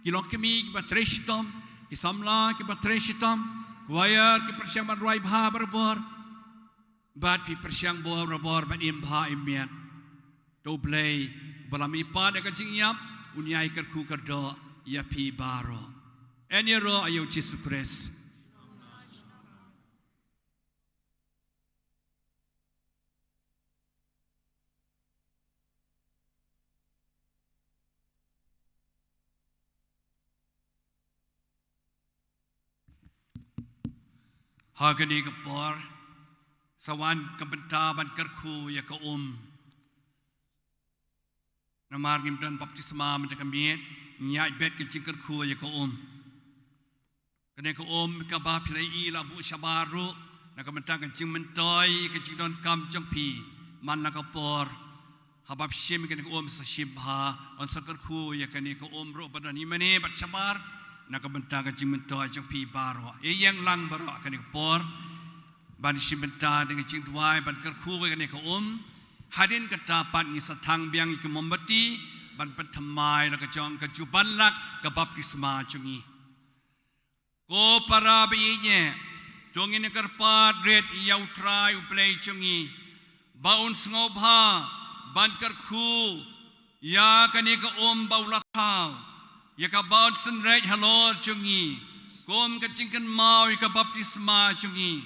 ki longkmie kiba trei shitom, ki samla kiba trei shitom, choir ki pyrshang ban rwai bha barabor. Bad phi pyrshang bor barabor ban im bha im miat. To U Blei uba la mihpat na ka jingïap, un ïai kyrkhu kyrdoh ïa phi baroh. Yn ïaroh ïa U Jisu Khrist. Ha kane ka por, sa wan ka bynta ban kyrkhu ïa ka um. Namar ngim don baptisma mynta ka miet, ngi ïaid beit ka jingkyrkhu ïa ka um. Kane ka um kaba phi la ïohi la buh shabar ruh, na ka bynta ka jingmyntoi ka jingdonkam jong phi, man la ka por. Haba phi shim kane ka um sa shim bha, yn sa kyrkhu ïa kane ka um ruh ba don hynne bad shabar, na ka bynta ka jingmyntoi jong phi baroh. Ïeng lang baroh ha kane ka por. Ban shim bynta da ka jingduwai, ban kyrkhu ïa kane ka um. Hadien kata pat ngin sa thang biang ïa ka mombati, ban pynthymmai la ka jong ka juban lak ka baptisma jong ngi. Ko para ba ïeit, to ngin ïa kyrpad rit ïa U Trai U Blei jong ngi, ba un sngewbha ban kyrkhu ïa kane ka um ba u la thaw, ïa kaba un synreit halor jong ngi kum ka jingkynmaw ïa ka baptisma jong ngi.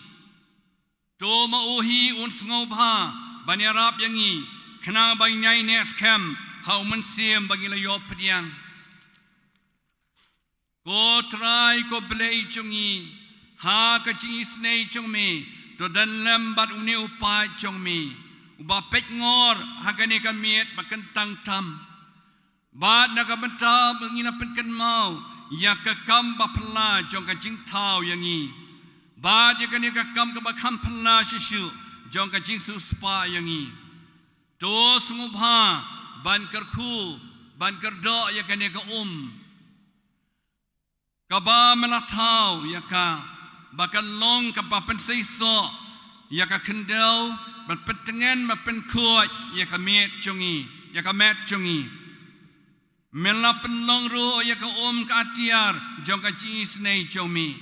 To ma u hi un sngewbha ban ïarap ïa ngi, khnang ba ngin ïai neh skhem ha U Mynsiem ba ngi la ïoh pdiang. Ko Trai ko Blei jong ngi, ha ka jingisynei jong me, to don lem bad une u paid jong me uba peit ngor ha kane ka miet ba kyntang tam. Bad na ka bynta ba ngi la pynkynmaw ïa ka kam ba phylla jong ka jingthaw ïa ngi, bad ïa kane ka kam kaba kham phylla shisha jong ka jingsiewspah ïa ngi, to sngewbha ban kyrkhu, ban kyrdoh ïa kane ka um. Kaba me la thaw ïa ka, ba kan long kaba pynseisoh ïa ka khyndew, ban pyntngen, ban pynkhuid ïa ka met jong ngi, ïa ka met jong ngi. Me la pynlong ruh ïa ka um ka atiar jong ka jingisynei jong me.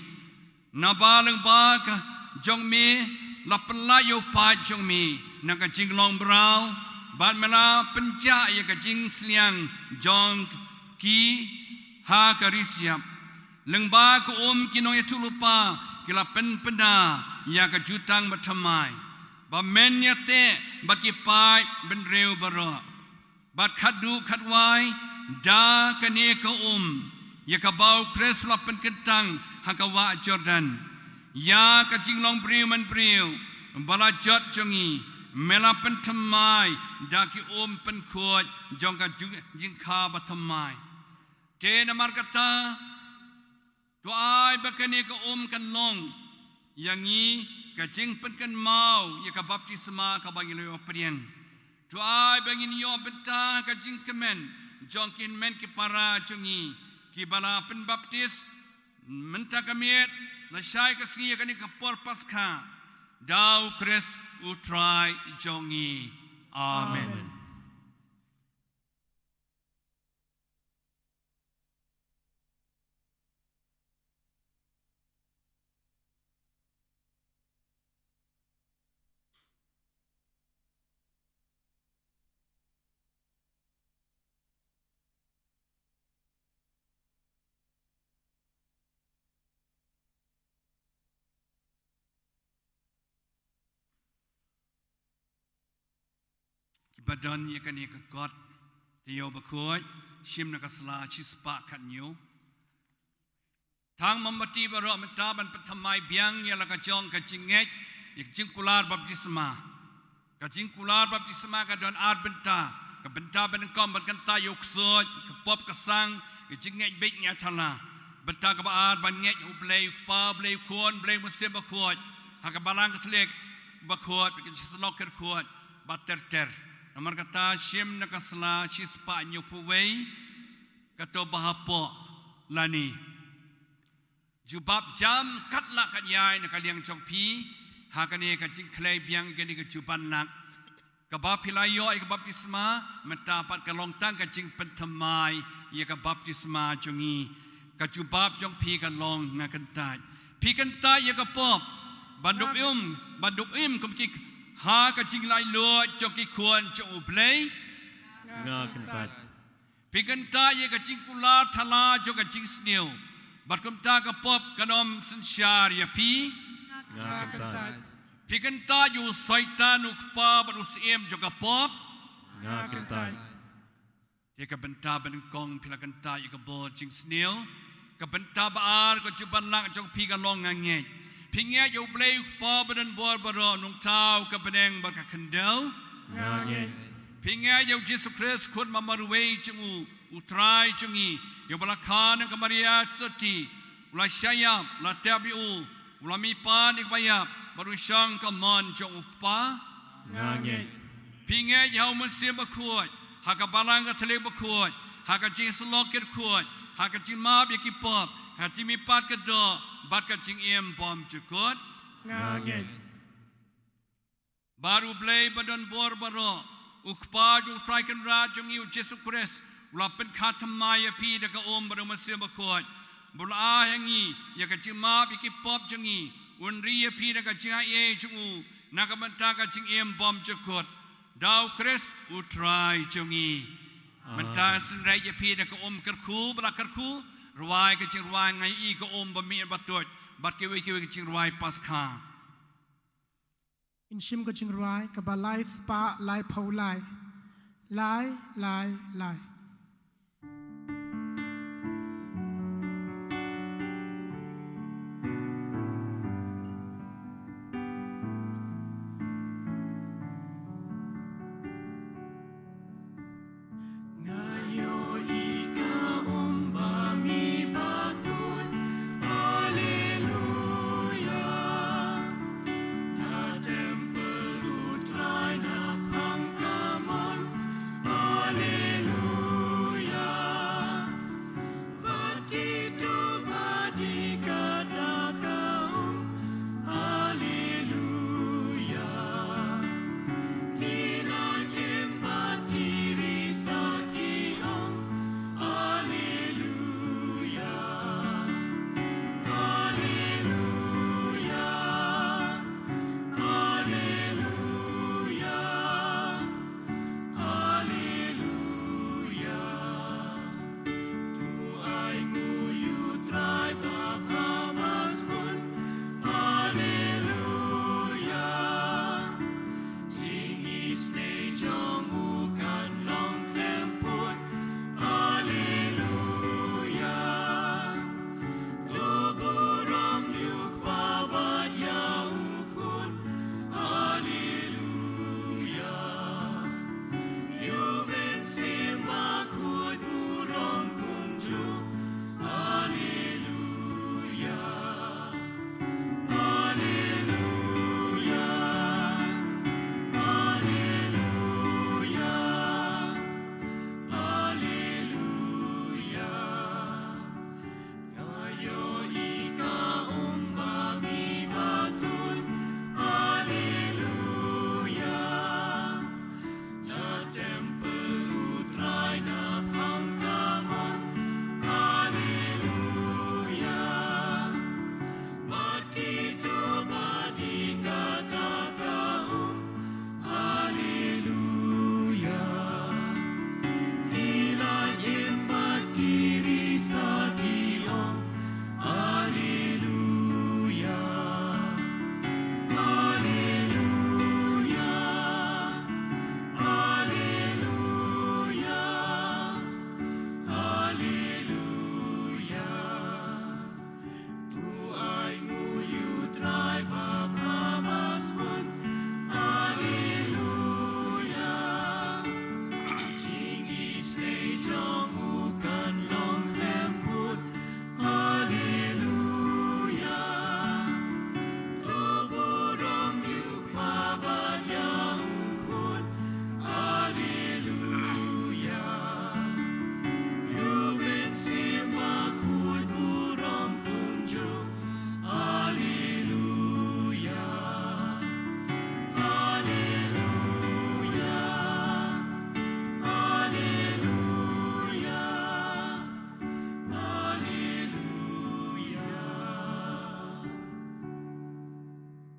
Naba lyngba ka jong me la pynlait ïa u paid jong me na ka jinglong mraw, bad me la pynjah ïa ka jingsliang jong ki ha ka ri siap. Lyngba ka um ki nongïathuhlypa ki la pynpynda ïa ka jutang bathymmai, ba men ïateh bad ki paid bynriew baroh. Bad khatduh khatwai, da kane ka um, ïa kaba U Khrist u la pynkyntang ha ka wah Jordan, ïa ka jinglong briew man briew ba la jot jong ngi, me la pynthymmai da ki um pynkhuid jong ka ju-, jingkha bathymmai. Te namar kata, to ai ba kane ka um kan long ïa ngi ka jingpynkynmaw ïa ka baptisma kaba ngi la ïoh pdiang. To ai ba ngin ïoh bynta ka jingkmen jong ki hynmen ki para jong ngi kiba la pynbaptis mynta ka miet, lashai ka sngi ïa kane ka por Paskha, da U Khrist U Trai jong ngi. Amen. Amen. Kiba don ïa kane ka kot, te ïoh bakhuid, shim na ka sla shispah khathynñiew. Thang mombati baroh mynta ban pynthymmai biang ïa la ka jong ka jingngeit ïa ka jingkular baptisma. Ka jingkular baptisma ka don ar bynta. Ka bynta ba nyngkong ban kyntait ïa u ksuid, ka pop ka sang, ka jingngeit beit ñiah thala. Bynta kaba ar ban ngeit ïa u Blei u Kpa, Blei u Khun, Blei u Mynsiem Bakhuid. Ha ka Balang Katholik bakhuid, ka jingsyllok kyrkhuid, bad ter ter. Namar kata shim na ka sla shispah hynñiewphew wei, kato ba hapoh lane. Jubab jam kat lah kat ïai na ka liang jong phi, ha kane ka jingkhlei biang ïa kane ka juban lak. Kaba phi la ïoh ïa ka baptisma, mynta pat ka long tang ka jingpynthymmai ïa ka baptisma jong ngi. Ka jubab jong phi ka long nga kyntait. Phi kyntait ïa ka pop, ban dup im, ban dup im kum ki ha ka jinglaitluid jong ki khun jong u Blei. Nga kyntait. Phi kyntait ïa ka jingkular thala jong ka jingsniew. Bad kumta ka pop kan ym synshar ïa phi. Nga kyntait. Phi kyntait ïa u Soitan u kpa bad u syiem jong ka pop. Nga kyntait. Te ka bynta ba nyngkong phi la kyntait ïa ka bor jingsniew. Ka bynta ba ar ka juban lak jong phi ka long nga ngeit. Phi ngeit ïa u Blei u Kpa badonbor baroh, u nongthaw ka bneng bad ka khyndew. Nga ngeit. Phi ngeit ïa u Jisu Khrist khun ba marwei jong u, u Trai jong ngi, ïa uba la kha na ka Maria Theisotti, u la shah ïap, la tep ïa u, u la mihpat na kiba ïap, bad u shong ka mon jong u Kpa. Nga ngeit. Phi ngeit ha u Mynsiem Bakhuid, ha ka Balang Katholik bakhuid, ha ka jingsyllok kyrkhuid, ha ka jingmap ïa ki pop, ha ka jingmihpat ka doh, bad ka jingim bymjukut. Nga ngeit. Bad u Blei badonbor baroh, u Kpa jong u Trai Kynrad jong ngi u Jisu Khrist, u la pynkha thymmai ïa phi da ka um bad u Mynsiem Bakhuid. Bad u la ai ha ngi ïa ka jingmap ïa ki pop jong ngi, un ri ïa phi da ka jingaiei jong u, na ka bynta ka jingim bymjukut. Da u Khrist u Trai jong ngi. Amen. Mynta synreit ïa phi da ka um kyrkhu, ba la kyrkhu, rwai ka jingrwai Nga ïohi ka um ba mih bad tuid, bad kiwei kiwei ka jingrwai Paskha. Ngin shim ka jingrwai kaba lai spah laiphew lai. Lai, lai, lai.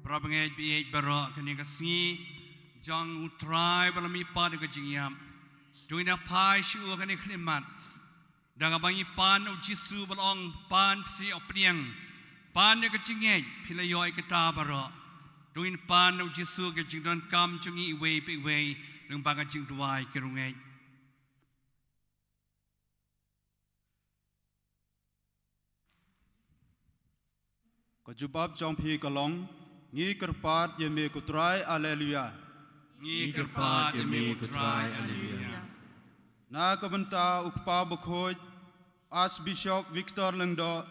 Para bangeit baieit baroh, kane ka sngi jong U Trai ba la mihpat ïa ka jingïap. To ngin ïa phai sha u ha kane ka khyllipmat, da kaba ngi pan ïa U Jisu ba la ong, pan phi seh, pdiang, pan ïa ka jingngeit, phi la ïoh ïa kata baroh. To ngin pan ïa U Jisu ha ka jingdonkam jong ngi iwei pa iwei lyngba ka jingduwai ki riewngeit. Ka jubab jong phi ka long, ngi kyrpad ïa me ko Trai, Alleluia. Ngi kyrpad ïa me ko Trai, Alleluia. Na ka bynta u Kpa Bakhuid, Archbishop Victor Lyngdoh,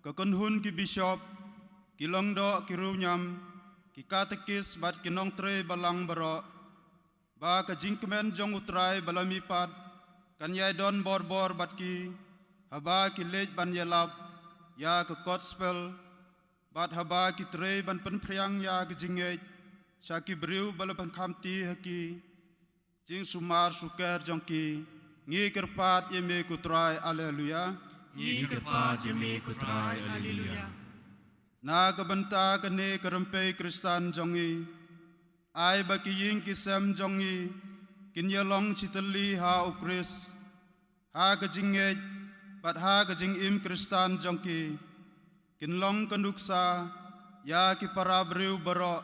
ka kynhun ki bishop, ki lyngdoh, ki riewniam, ki katekis bad ki nongtrei balang baroh, ba ka jingkmen jong U Trai ba la mihpat kan ïai don borbor bad ki, haba ki leit ban ïalap ïa ka gospel, bad haba ki trei ban pynphriang ïa ka jingngeit sha ki briew ba la pynkhamti ha ki jingsumar sukher jong ki. Ngi kyrpad ïa me ko Trai, Alleluia. Ngi kyrpad ïa me ko Trai, Alleluia. Na ka bynta kane ka rympei Khristan jong ngi, ai ba ki ïing ki sem jong ngi kin ïalong shitylli ha U Khrist, ha ka jingngeit bad ha ka jingim Khristan jong ki, kin long ka nuksa ïa ki para briew baroh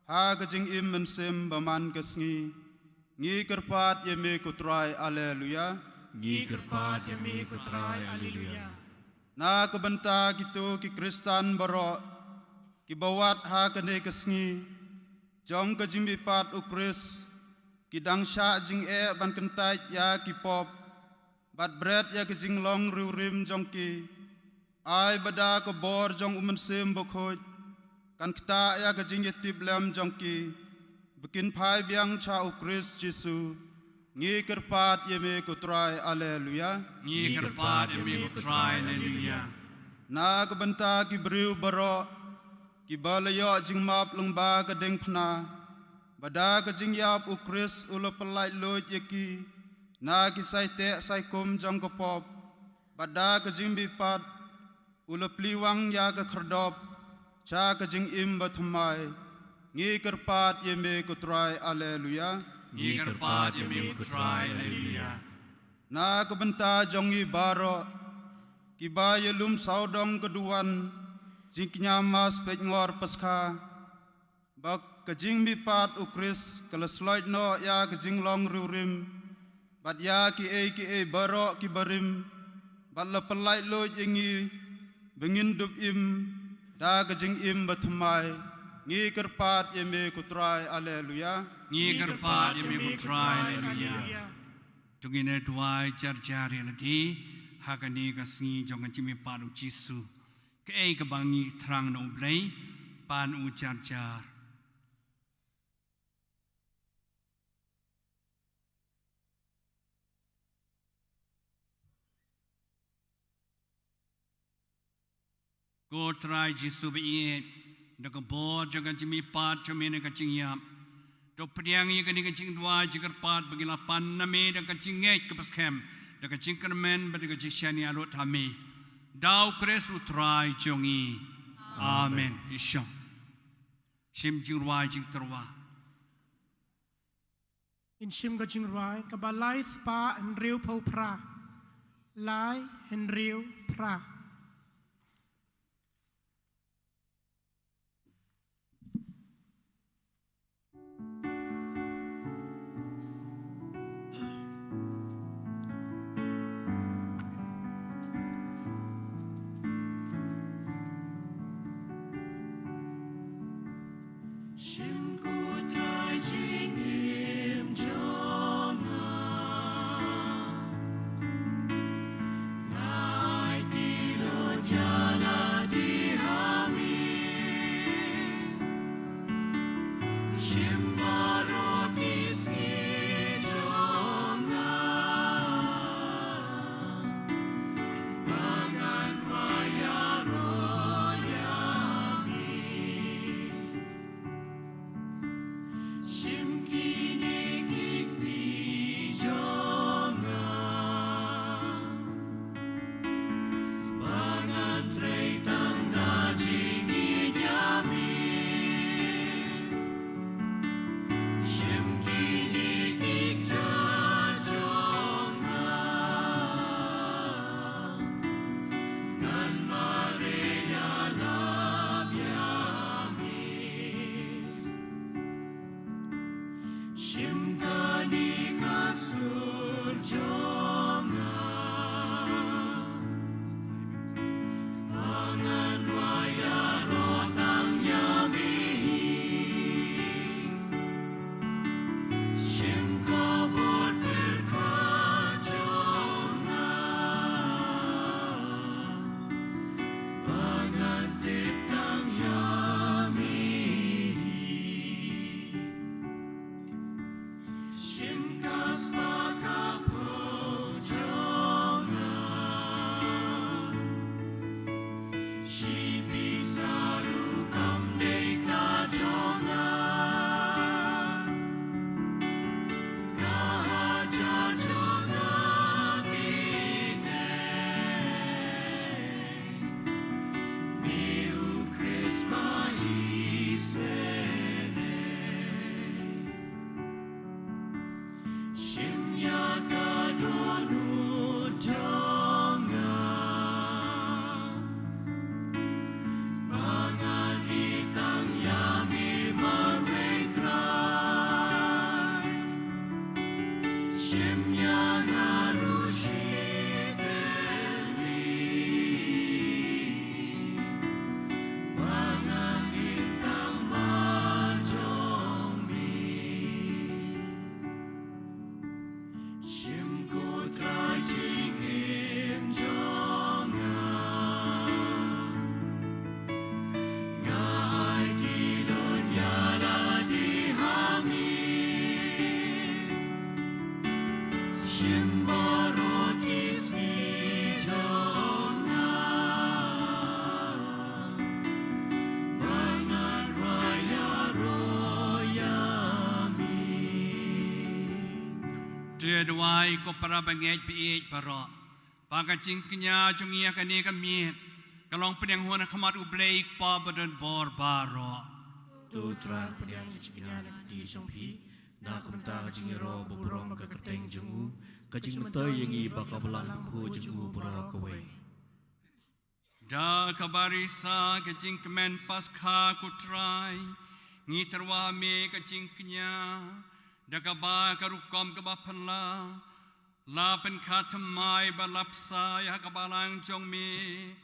ha ka jingim mynsiem ba man ka sngi. Ngi kyrpad ïa me ko Trai, Alleluia. Ngi kyrpad ïa me ko Trai, Alleluia. Na ka bynta kito ki Khristan baroh kiba wad ha kane ka sngi jong ka jingmihpat U Khrist, ki dang shah jingeh ban kyntait ïa ki pop bad bret ïa ka jinglong riewrim jong ki, ai ba da ka bor jong U Mynsiem Bakhuid kan ktah ïa ka jingïatiplem jong ki, ba kin phai biang sha U Khrist Jisu. Ngi kyrpad ïa me ko Trai, Alleluia. Ngi kyrpad ïa me ko Trai, Alleluia. Na ka bynta ki briew baroh kiba la ïoh jingmap lyngba ka diengphna, ba da ka jingïap U Khrist u la pyllait luid ïa ki na ki saiteh saikum jong ka pop, bad da ka jingmihpat u la plie wang ïa ka khyrdop sha ka jingim bathymmai. Ngi kyrpad ïa me ko Trai, Alleluia. Ngi kyrpad ïa me ko Trai, Alleluia. Na ka bynta jong ngi baroh kiba ïalum sawdong ka duwan jingkñia Mass Peitngor Paskha, ba ka jingmihpat U Khrist ka la sloit noh ïa ka jinglong riewrim bad ïa kiei kiei baroh kiba rim, bad la pyllait luid ïa ngi ba ngin dup im da ka jingim bathymmai. Ngi kyrpad ïa me ko Trai, Alleluia. Ngi kyrpad ïa me ko Trai, Alleluia. To ngin ïa duwai jar jar ïa lade ha kane ka sngi jong ka jingmihpat U Jisu. Kaei kaba ngi thrang na U Blei, pan u jar jar. Ko Trai Jisu ba ïeit, da ka bor jong ka jingmihpat jong me na ka jingïap, to pdiang ïa kane ka jingduwai jingkyrpad ba ngi la pan na me da ka jingngeit kaba skhem, da ka jingkyrmen bad da ka jingshaniah lut ha me. Da U Khrist U Trai jong ngi. Amen. Amen. Ïa shong. Shim jingrwai jingtyrwa. Ngin shim ka jingrwai kaba lai spah hynriewphew phra. Lai hynriew phra. Shim ko Trai jingim jong nga. Nga aiti Duwai ko para bangeit baieit baroh. Ba ka jingkñia jong ngi ha kane ka miet ka long pdiang hun ha khmat U Blei Kpa badonbor baroh. To Trai pdiang jingkñia na ka kti jong phi, na ka bynta ka jingïaroh ba burom ka kyrteng jong u, ka jingmyntoi ïa ngi bad ka balang bakhuid jong u baroh kawei. Da ka barisa ka jingkmen Paskha ko Trai, ngi tyrwa me ka jingkñia, da kaba ka rukom kaba phylla la pynkha thymmai bad la bsa ïa ka balang jong me,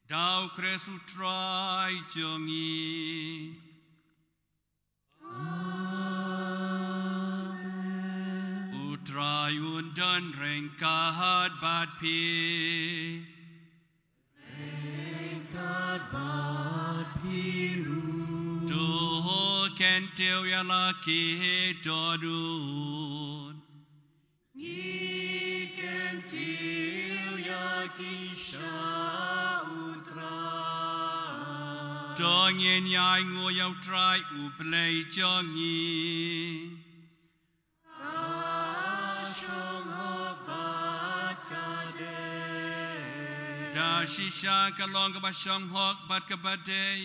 da U Khrist U Trai jong ngi. U Trai un don ryngkat bad phi. Ryngkat bad phi ruh. To kyntiew ïa la ki dohnud. Ngi kyntiew ïa ki sha U Trai. To ngin ïainguh ïa U Trai U Blei jong ngi. Ka shong hok bad ka dei. Da shisha ka long kaba shong hok bad kaba dei,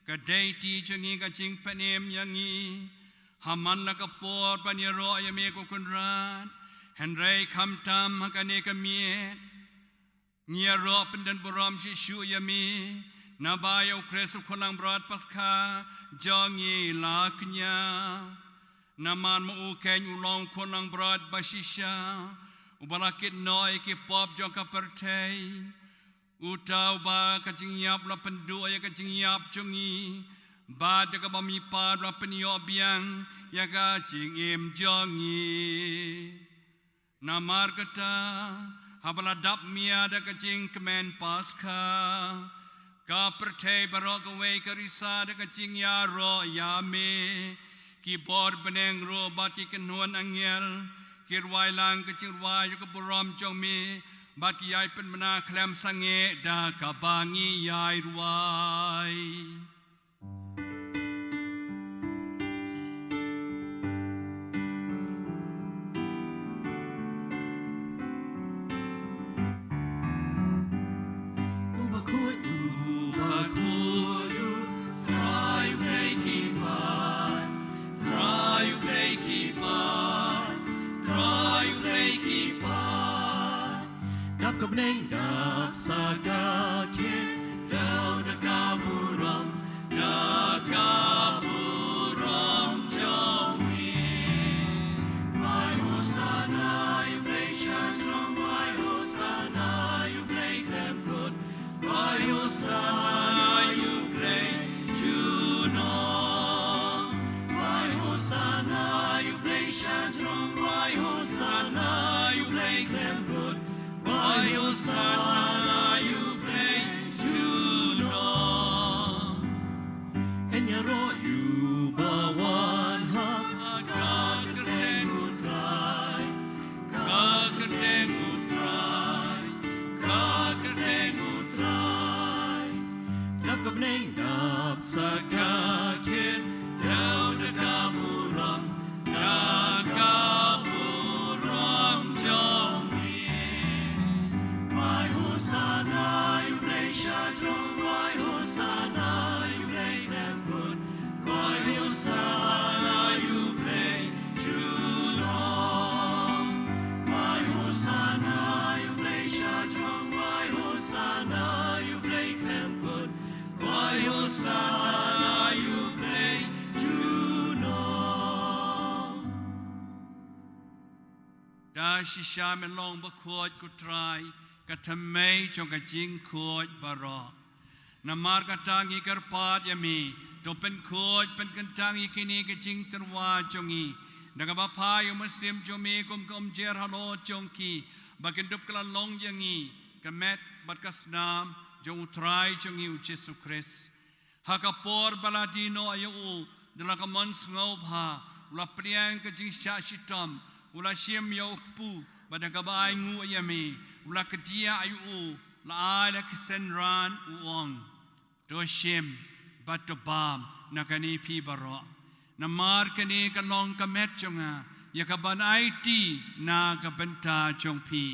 ka dei ti jong ngi ka jingpynim ïa ngi. Ha man la ka por ban ïaroh ïa me ko Kynrad, hynrei khamtam ha kane ka miet ngi ïaroh pyndon burom shisha ïa me, naba ïa U Khrist U Khunlangbrot Paskha jong ngi la kñia. Namar ma u keiñ u long Khunlangbrot ba shisha, uba la kit noh ïa ki pop jong ka pyrthei. Uta uba ka jingïap la pynduh ïa ka jingïap jong ngi, bad da kaba mih pat la pynïoh biang ïa ka jingim jong ngi. Namar kata, haba la dap mia da ka jingkmen Paskha, ka pyrthei baroh kawei ka risa da ka jingïaroh ïa me. Ki bor bneng ruh bad ki kynhun angel ki rwai lang ka jingrwai ïa ka burom jong me, bad ki ïai pynbna khlem sangeh da kaba ngi ïai rwai. U bakhuid, u bakhuid, u Trai U Blei ki paid, Trai U Blei ki paid, Trai U Blei ki paid. Dap ka bneng, dap sa ka khyndew da ka burom, da ka burom jong me. Rwai Hosana ïa U Blei sha jrong, rwai Hosana ïa U Blei khlem kut, rwai Hosana ïa U Blei junom. Rwai Hosana ïa U Blei sha jrong, rwai Hosana ïa U Blei khlem kut, rwai Hosana ïa U Blei junom. Yn ïaroh ïa uba wan ha ka kyrteng U Trai, ka kyrteng U Trai, ka kyrteng U Trai. Dap ka bneng, dap sa ka khyndew da ka burom, da ka burom jong me. Rwai Hosana ïa U Blei sha jrong, rwai Hosana ïa U Blei khlem kut, rwai Hosana ïa U Blei junom. Rwai Hosana ïa U Blei sha jrong, rwai Hosana ïa U Blei khlem kut, rwai Hosana ïa U Blei junom. Da shisha me long bakhuid ko Trai, ka thymmei jong ka jingkhuid baroh. Namar kata ngi kyrpad ïa me, to pynkhuid pynkyntang ïa kine ki jingtyrwa jong ngi da kaba phai ïa u mynsiem jong me kum ka umjer halor jong ki, ba kin dup kylla long ïa ngi ka met bad ka snam jong U Trai jong ngi U Jisu Khrist. Ha ka por ba la die noh ïa u da la ka mon sngewbha, u la pdiang ka jingshah shitom, u la shim ïa u kpu, bad da kaba ainguh ïa me, u la kdiah ïa u, la ai la ki synran, u ong: To shim bad to bam na kane phi baroh. Namar kane ka long ka met jong nga, ïa kaban aiti na ka bynta jong phi.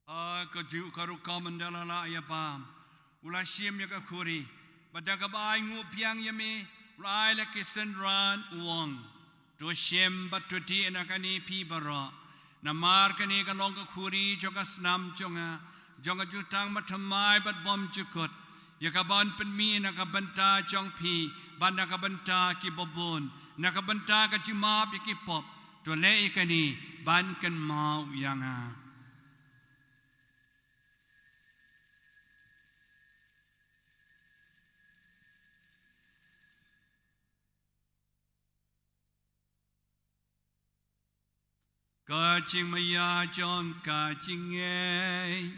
Ha kajuh ka rukom ynda la lah ïa bam, u la shim ïa ka khuri, bad da kaba ainguh biang ïa me, u la ai la ki synran, u ong: To shim bad to dih na kane phi baroh, namar kane ka long ka khuri jong ka snam jong nga, jong ka jutang bathymmai bad bymjukut, ïa kaban pynmih na ka bynta jong phi bad na ka bynta kiba bun, na ka bynta ka jingmap ïa ki pop. To leh ïa kane ban kynmaw ïa nga. Ka jingmaïa jong ka jingngeit.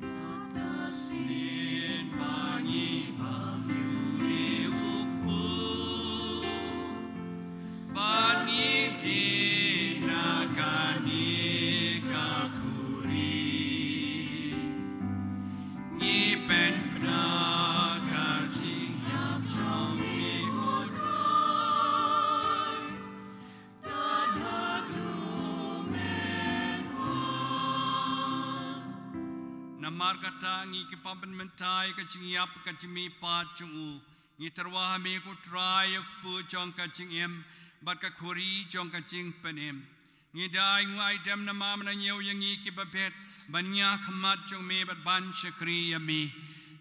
Kata sien ba ngi bam ïa u Kpu, ba ngi dih na kane ka khuri. Ngi pynbna ka jingïap jong ngi, ko Trai. Tad haduh men wan. Namar kata ngi ki pynmynta ïa ka jingïap ka jingmihpat jong u, ngi tyrwa ha me ko Trai, ïa u Kpu jong ka jingim bad ka khuri jong ka jingpynim. Ngi da ainguh aidem namar me la ñiew ïa ngi kiba bit ban ïakhmat jong me bad ban shakri ïa me.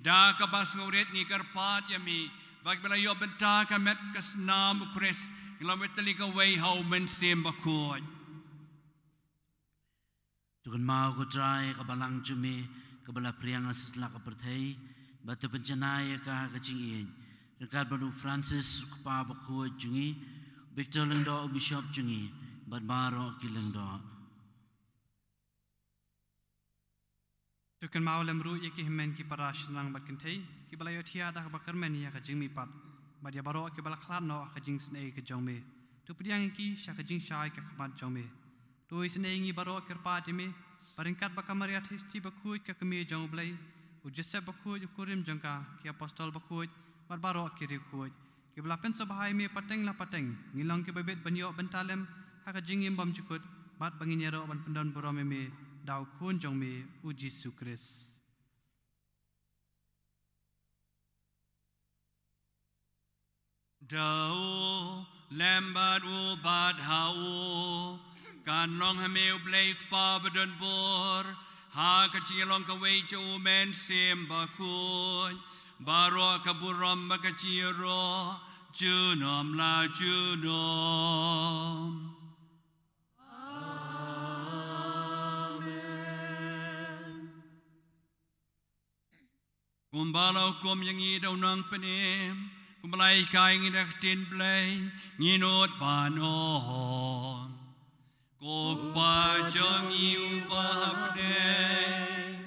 Da kaba sngewrit ngi kyrpad ïa me ba kiba la ïoh bynta ka met ka snam u Khrist kin long beit tylli kawei ha u Mynsiem Bakhuid. To kynmaw ko Trai ka balang jong me kaba la phriang ha satlak ka pyrthei, bad to pynjanai ïa ka ha ka jingïeit ryngkat bad u Francis u kpa bakhuid jong ngi, Victor Lyngdoh u bishop jong ngi, bad baroh ki lyngdoh. To kynmaw lem ruh ïa ki hynmen ki para shynrang bad kynthei kiba la ïohthiah da kaba kyrmen ïa ka jingmihpat, bad ïa baroh kiba la khlad noh ha ka jingisynei ka jong me. To pdiang ïa ki sha ka jingshai ka khmat jong me. To isynei ïa ngi baroh, kyrpad ïa me ba ryngkat bad ka Maria Theisotti bakhuid ka kmie jong U Blei, u Joseph bakhuid u kurim jong ka, ki apostol bakhuid bad baroh ki riewkhuid kiba la pynsngewbha ïa me pateng la pateng, ngin long kiba bit ban ïoh bynta lem ha ka jingim bymjukut, bad ba ngin ïaroh ban pyndonburom ïa me da u Khun jong me u Jisu Khrist. Da u lem bad u bad ha u, kan long ha me U Blei Kpa badonbor, ha ka jingïalong kawei jong u Mynsiem Bakhuid, baroh ka burom bad ka jingïaroh junom la junom. Amen. Kumba la hukum ïa ngi da u Nongpynim, kumba la hikai ïa ngi da ka ktien Blei, ngin nud ban ong: Ko Kpa jong ngi uba ha bneng,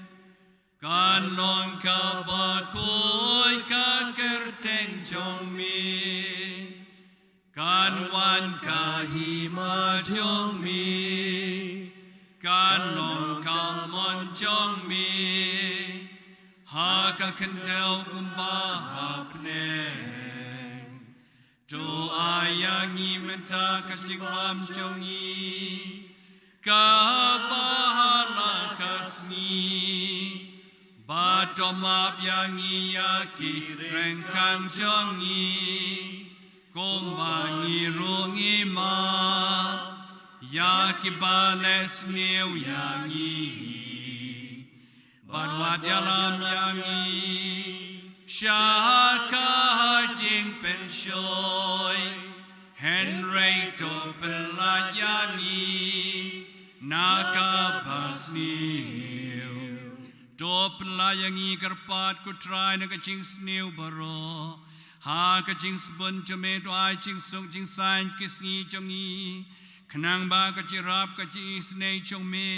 kan long kaba khuid ka kyrteng jong me. Kan wan ka hima jong me, kan long ka mon jong me, ha ka khyndew kumba ha bneng. To ai ïa ngi mynta ka jingbam jong ngi kaba ha la ka sngi, bad to map ïa ngi ïa ki ryngkang jong ngi, kumba ngi ruh ngi map ïa kiba leh sniew ïa ngi. Bad wat ïalam ïa ngi sha ka jingpynshoi, hynrei to pyllait ïa ngi na kaba sniew. To pyllait ïa ngi kyrpad ko Trai na ka jingsniew baroh, ha ka jingsbun jong me to ai jingsuk jingsaiñ ki sngi jong ngi, khnang ba ka jingïarap ka jingisynei jong me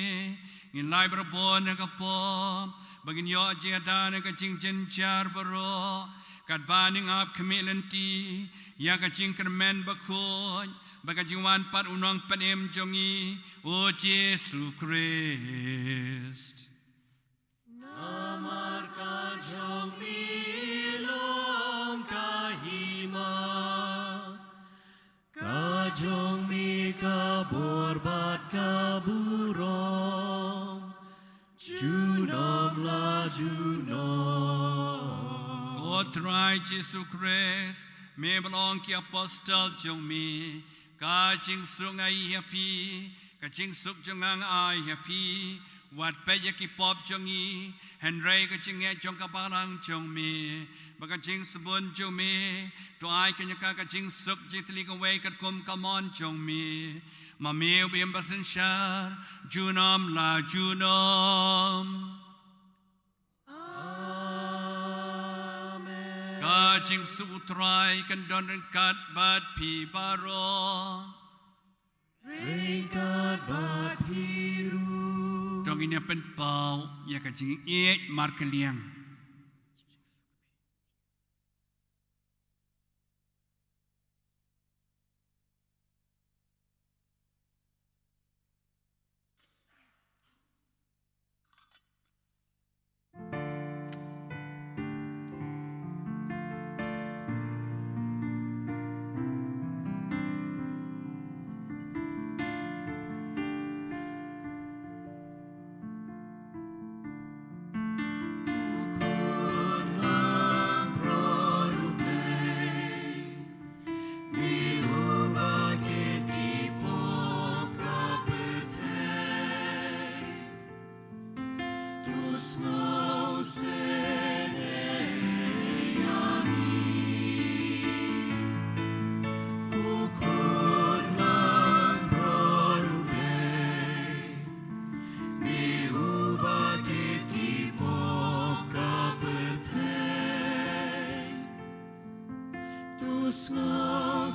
Ngin lai barabor na ka pop ba ngin ïoh jingïada na ka jingjynjar baroh, katba ngin ap khmih lynti ïa ka jingkyrmen bakhuid bad ka jingwan pat u Nongpynim jong ngi, u Jisu Khrist. Namar ka jong mi long ka hima, ka jong mi ka bor bad ka burom, junom la junom. Ko Trai Jisu Khrist, me ba la ong ki apostol jong me, ka jingsuk nga ai ha phi, ka jingsuk jong nga nga ai ha phi. Wat peit ïa ki pop jong ngi, hynrei ka jingngeit jong ka balang jong me bad ka jingsbun jong me, to ai kane ka, ka jingsuk jingtylli kawei katkum ka mon jong me. Ma me u ba im ba synshar junom la junom. Amen. Ka jingsuk u Trai kan don ryngkat bad phi baroh. Ryngkat bad phi ruh. To ngin ïa pynpaw ïa ka jingïeit markylliang. To sngew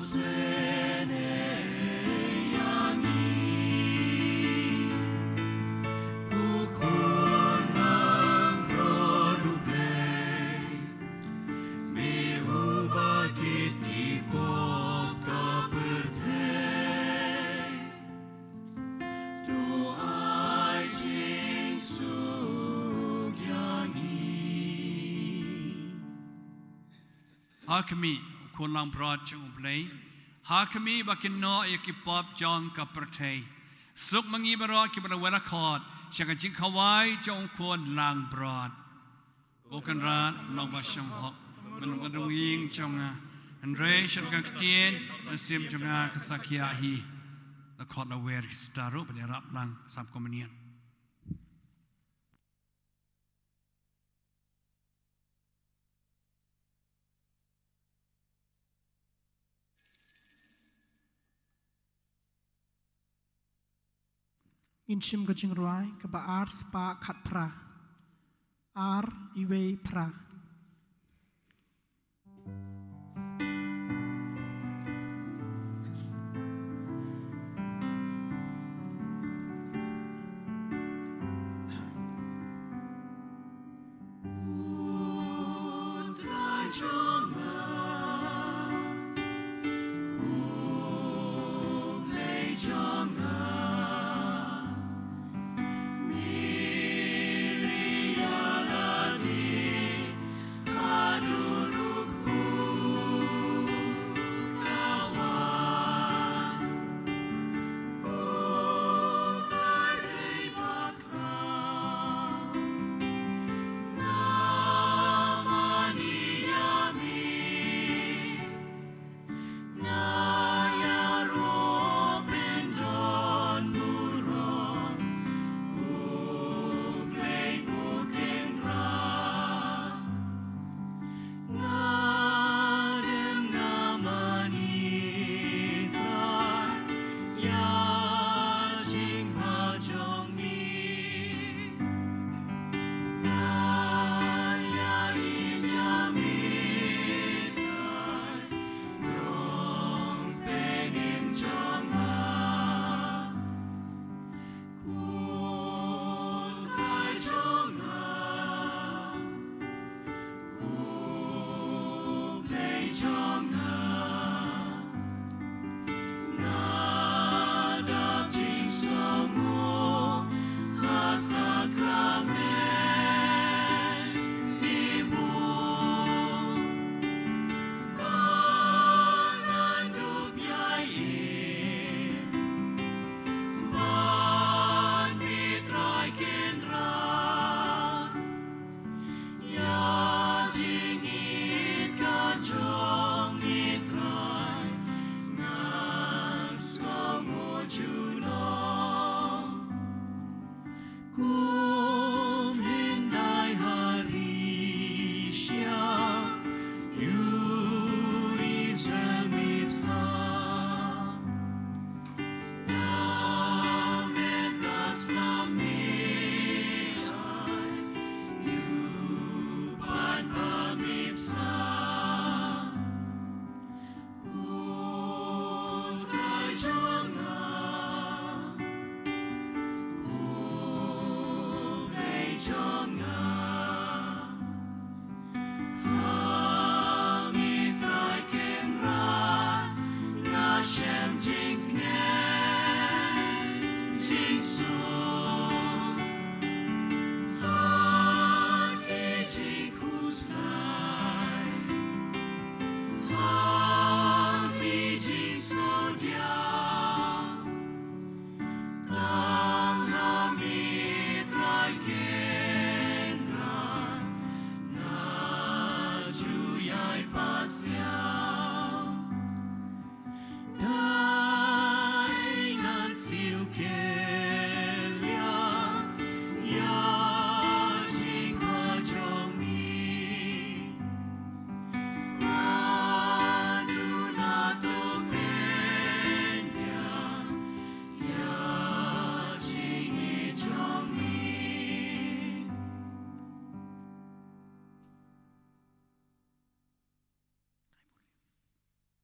sngewsih ïa ngi. Ko Khun Langbrot U Blei, me uba kit ki pop ka pyrthei. To ai jingsuk ïa ngi. Ha khmih, Khun Langbrot jong U Blei. Ha khmih ba kynnoh ïa ki pop jong ka pyrthei. Suk ma ngi baroh kiba la wad la khot sha ka jingkhawai jong Khun Langbrot. Ko Kynrad, Nongpynim ba shong hok, mynta ka dong ïing jong nga. Hynrei sha ka ktien mynsiem jong nga ka sa khia hi. La khot la wer, ki sister ruh ban ïarap lang, Sam Komunion. Ngin shim ka jingrwai kaba ar spah khatphra. Ar, iwei, phra.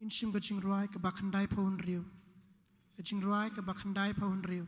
Shim ka jingrwai kaba khyndai phew hynriew. Ka jingrwai kaba khyndai phew hynriew.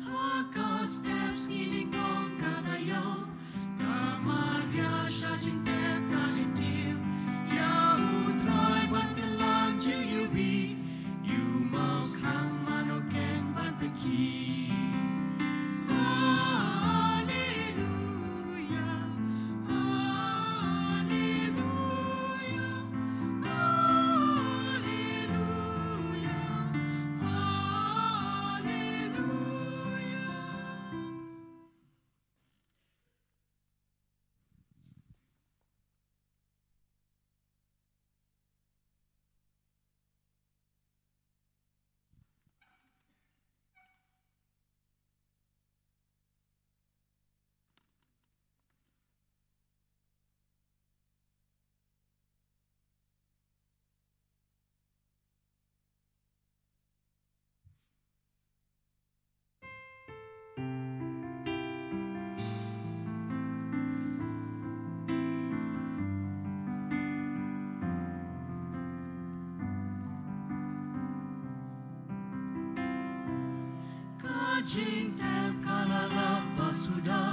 Ha ka step sngi nyngkong ka taïew, ka Maria sha jingtep ka lyngkiew ïa U Trai ban kylla jingïewbih. Ïa u maw slam mano ken ban pynkhih. Haleluya, haleluya, haleluya, haleluya. Ka jingtep ka la lap ba suda,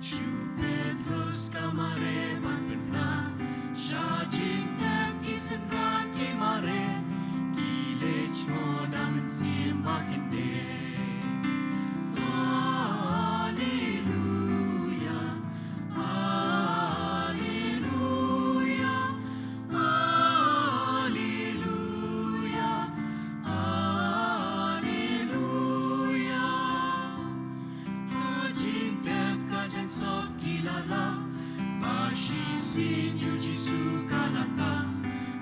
shu Petrus ka mareh ban pynbna. Sha jingtep ki synran ki mareh, ki leit jngoh da mynsiem ba kyndit. Haleluya, haleluya, haleluya, haleluya. Ha jingtep ka jaiñsop ki la lap ba shisien ïa U Jisu ka la tap.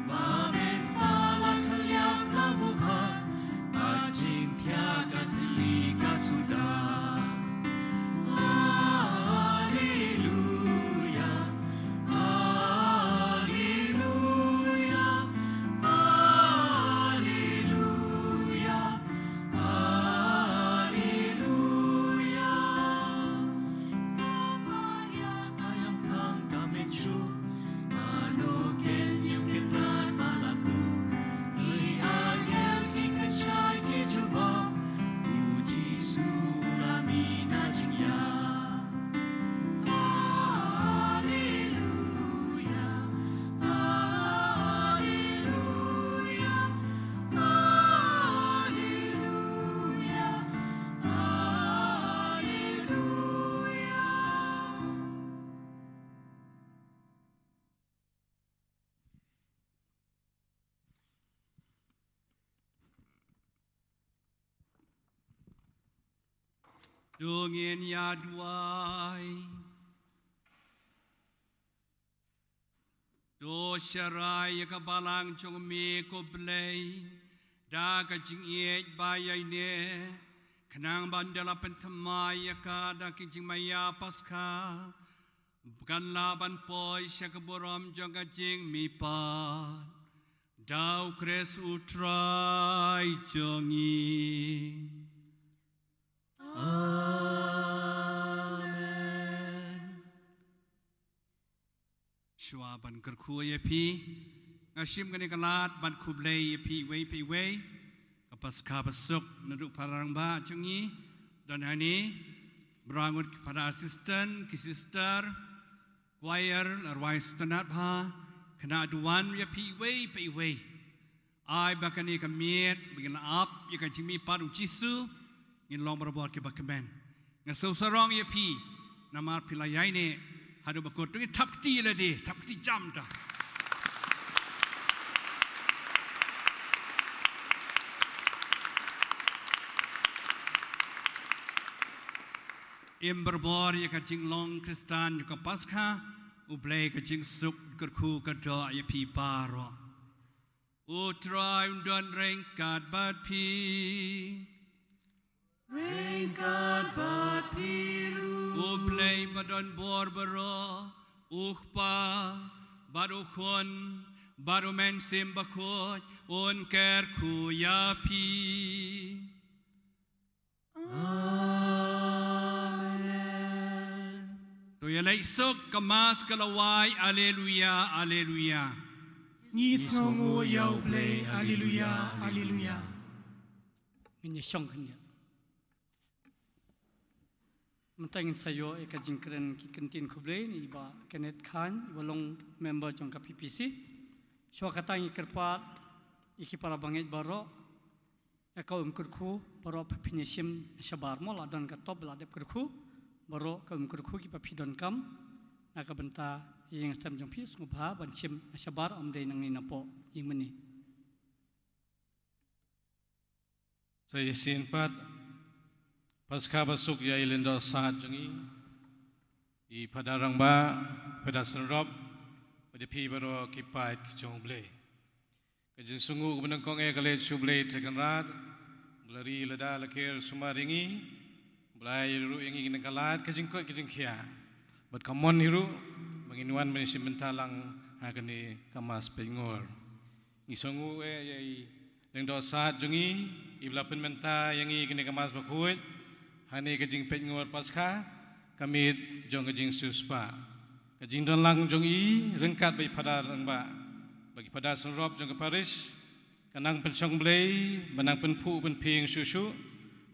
Ba mynta la khylliap la buh bha, ba jingthiah ka thylli ka suda. Haleluya, haleluya, haleluya, haleluya. Ka Maria ka ïam tang ka mut shuh, mano ken ïoh kynrad ba la tuh. Ki angel ki kynshai ki jubab, U Jisu u la mih na jingïap. Haleluya, haleluya, haleluya, haleluya. To ngin ïa duwai. To sharai ïa ka balang jong me ko Blei da ka jingïeit ba ïaineh, khnang ba ynda la pynthymmai ïa ka da ki jingmaïa Paskha, kan lah ban poi sha ka burom jong ka jingmihpat. Da U Khrist U Trai jong ngi. Amen. Shuwa ban kyrkhu ïa phi, nga shim kane ka lad ban khublei ïa phi iwei pa iwei. Ka Paskha basuk naduh para rangbah jong ngi, don hangne, ba ngut ki Father Assistant, ki Sister, Choir, la rwai sngewtynnat bha, khynnah duwan, ïa phi iwei pa iwei. Ai ba kane ka miet, ba ngin ïa ap ïa ka jingmihpat U Jisu, ngin long barabor kiba kmen. Nga sngewsarong ïa phi, namar phi la ïaineh haduh ba kut. To ngin thap kti ïa lade, thap kti jam da. Im barabor ïa ka jinglong Khristan jong ka Paskha, U Blei ka jingsuk kyrkhu kyrdoh ïa phi baroh. U Trai un don ryngkat bad phi. Ryngkat bad phi ruh. U Blei ba don bor baroh, U Kpa, bad U Khun, bad U Mynsiem Bakhuid, un kyrkhu ïa phi. Amen. To ïa leit suk, ka Mass ka la wai, Alleluia, Alleluia. Ngi sngewnguh ïa U Blei, Alleluia, Alleluia. Ngin ïa shong khyndiat. Mynta ngin sa ïoh ïa ka jingkren ki kyntien khublei na i Bah Kenneth Khan, i ba long member jong ka P P C. Shuwa kata ngi kyrpad ïa ki para bangeit baroh, ïa ka um kyrkhu baroh, phin ïa shim shabar mo, la don ka top la dep kyrkhu, baroh ka um kyrkhu kiba phi donkam na ka bynta ïing stem jong phi, sngewbha ban shim shabar, ym dei nangne napoh ïing mane. Sa shisien pat, Paskha basuk ïa i Lyngdoh Sad jong ngi, i Phadar Rangbah, Phadar Synrop, bad ïa phi baroh ki paid ki jong U Blei. Ka jingsngewnguh kaba nyngkong eh ka leit sha U Blei Trai Kynrad, ba la ri lada la ker sumar ïa ngi, ba la ai ruh ïa ngi kane ka lad ka jingkoit ka jingkhiah bad ka mon hi ruh, ba ngin wan ban ïashim bynta lang ha kane ka Mass Peitngor. Ngi sngewnguh eh ïa i Lyngdoh Sad jong ngi, i ba la pynmynta ïa ngi kane ka Mass Bakhuid ha kane ka jingpeitngor Paskha, ka miet jong ka jingsiewspah. Ka jingdon lang jong i ryngkat bad i Phadar Rangbah bad ki Phadar Synrop jong ka Parish, ka nang pynshong Blei, ba nang pynphuh pynphieng shuh shuh.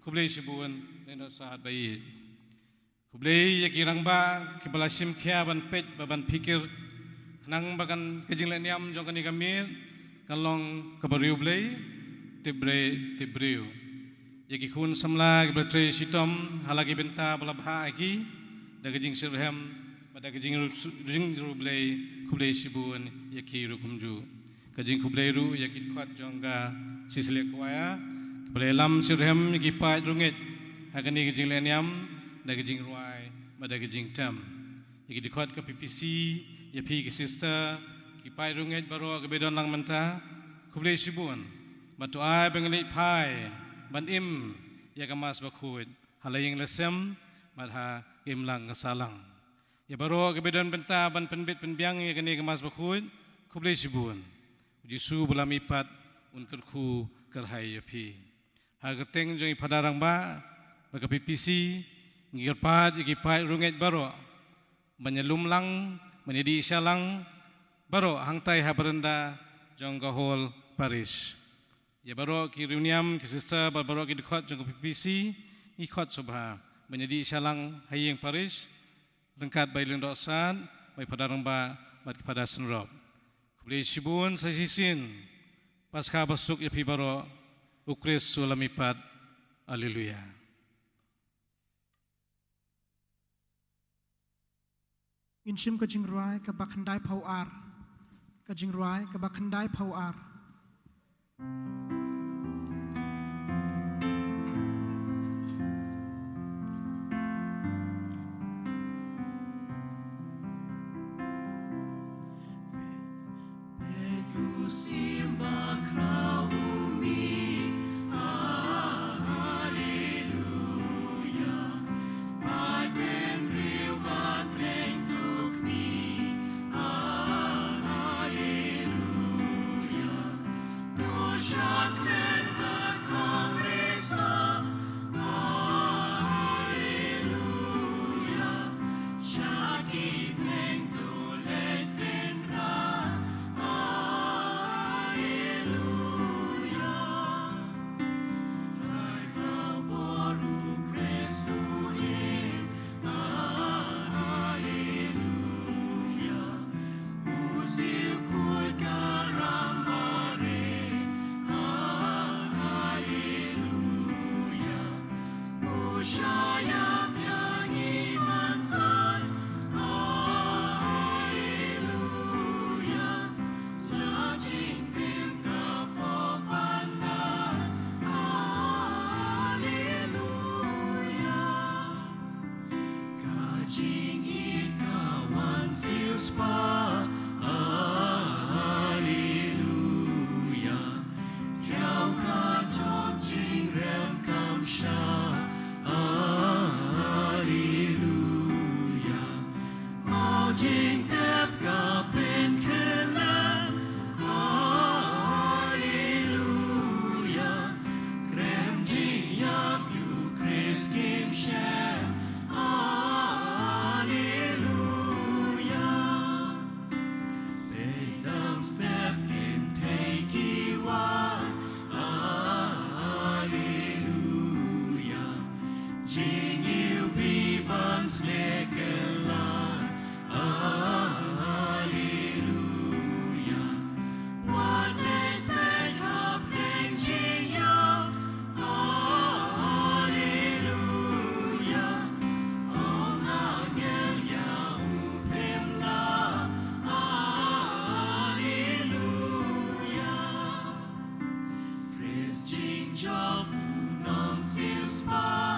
Khublei shibun, Lyngdoh Sad ba ïeit. Khublei ïa ki rangbah kiba la shim khia ban peit bad ban phikir, khnang ba kan ka jinglehniam jong kane ka miet kan long kaba riewblei, tip briew, tip briew. Ïa ki khun samla kiba la trei shitom ha la ki bynta ba la bha ha ki, da ka jingshitrhem bad da ka jingru-, jingriewblei, khublei shibun ïa ki ruh kumjuh. Ka jingkhublei ruh ïa ki dkhot jong ka Cecilia Choir, kiba la ïalam shitrhem ïa ki paid riewngeit ha kane ka jinglehniam, da ka jingrwai bad da ka jingtem. Ïa ki dkhot ka P P C, ïa phi ki sister, ki paid riewngeit baroh kiba don lang mynta, khublei shibun. Bad to ai ba ngin leit phai ban im ïa ka Mass Bakhuid ha la ïing la sem bad ha ka imlang ka sahlang. Ïa baroh kiba don bynta ban pynbit pynbiang ïa kane ka Mass Bakhuid, khublei shibun. U Jisu ba la mihpat un kyrkhu kyrhai ïa phi. Ha ka kyrteng jong i Phadar Rangbah bad ka P P C, ngi kyrpad ïa ki paid riewngeit baroh ban ïalum lang, ban ïadih sha lang baroh hangtai ha baranda jong ka Hall Parish. Ïa baroh ki riewniam, ki sister bad baroh ki dkhot jong ka P P C, ngi khot sngewbha ban ïadih sha lang ha ïing Parish, ryngkat bad i Lyngdoh Sad, bad i Phadar Rangbah bad ki Phadar Synrop. Khublei shibun, sa shisien Paskha basuk ïa phi baroh. U Khrist u la mihpat. Alleluia. Ngin shim ka jingrwai kaba khyndaiphew ar. Ka jingrwai kaba khyndaiphew ar. Ka jingïeit ka wan siewspah. Alleluia. Jingtep ka pynkhlem. Haleluya. Kren jingïap ïa u Khrist kim shem. Haleluya. Peit dang step kynthei ki wan. Haleluya. Jingïewbih ban shlei kylla. Haleluya. Wat leit peit hapdeng jingïap. Haleluya. Ong angel ïa u phim lah. Haleluya. Khrist jingjop u nongsiewspah.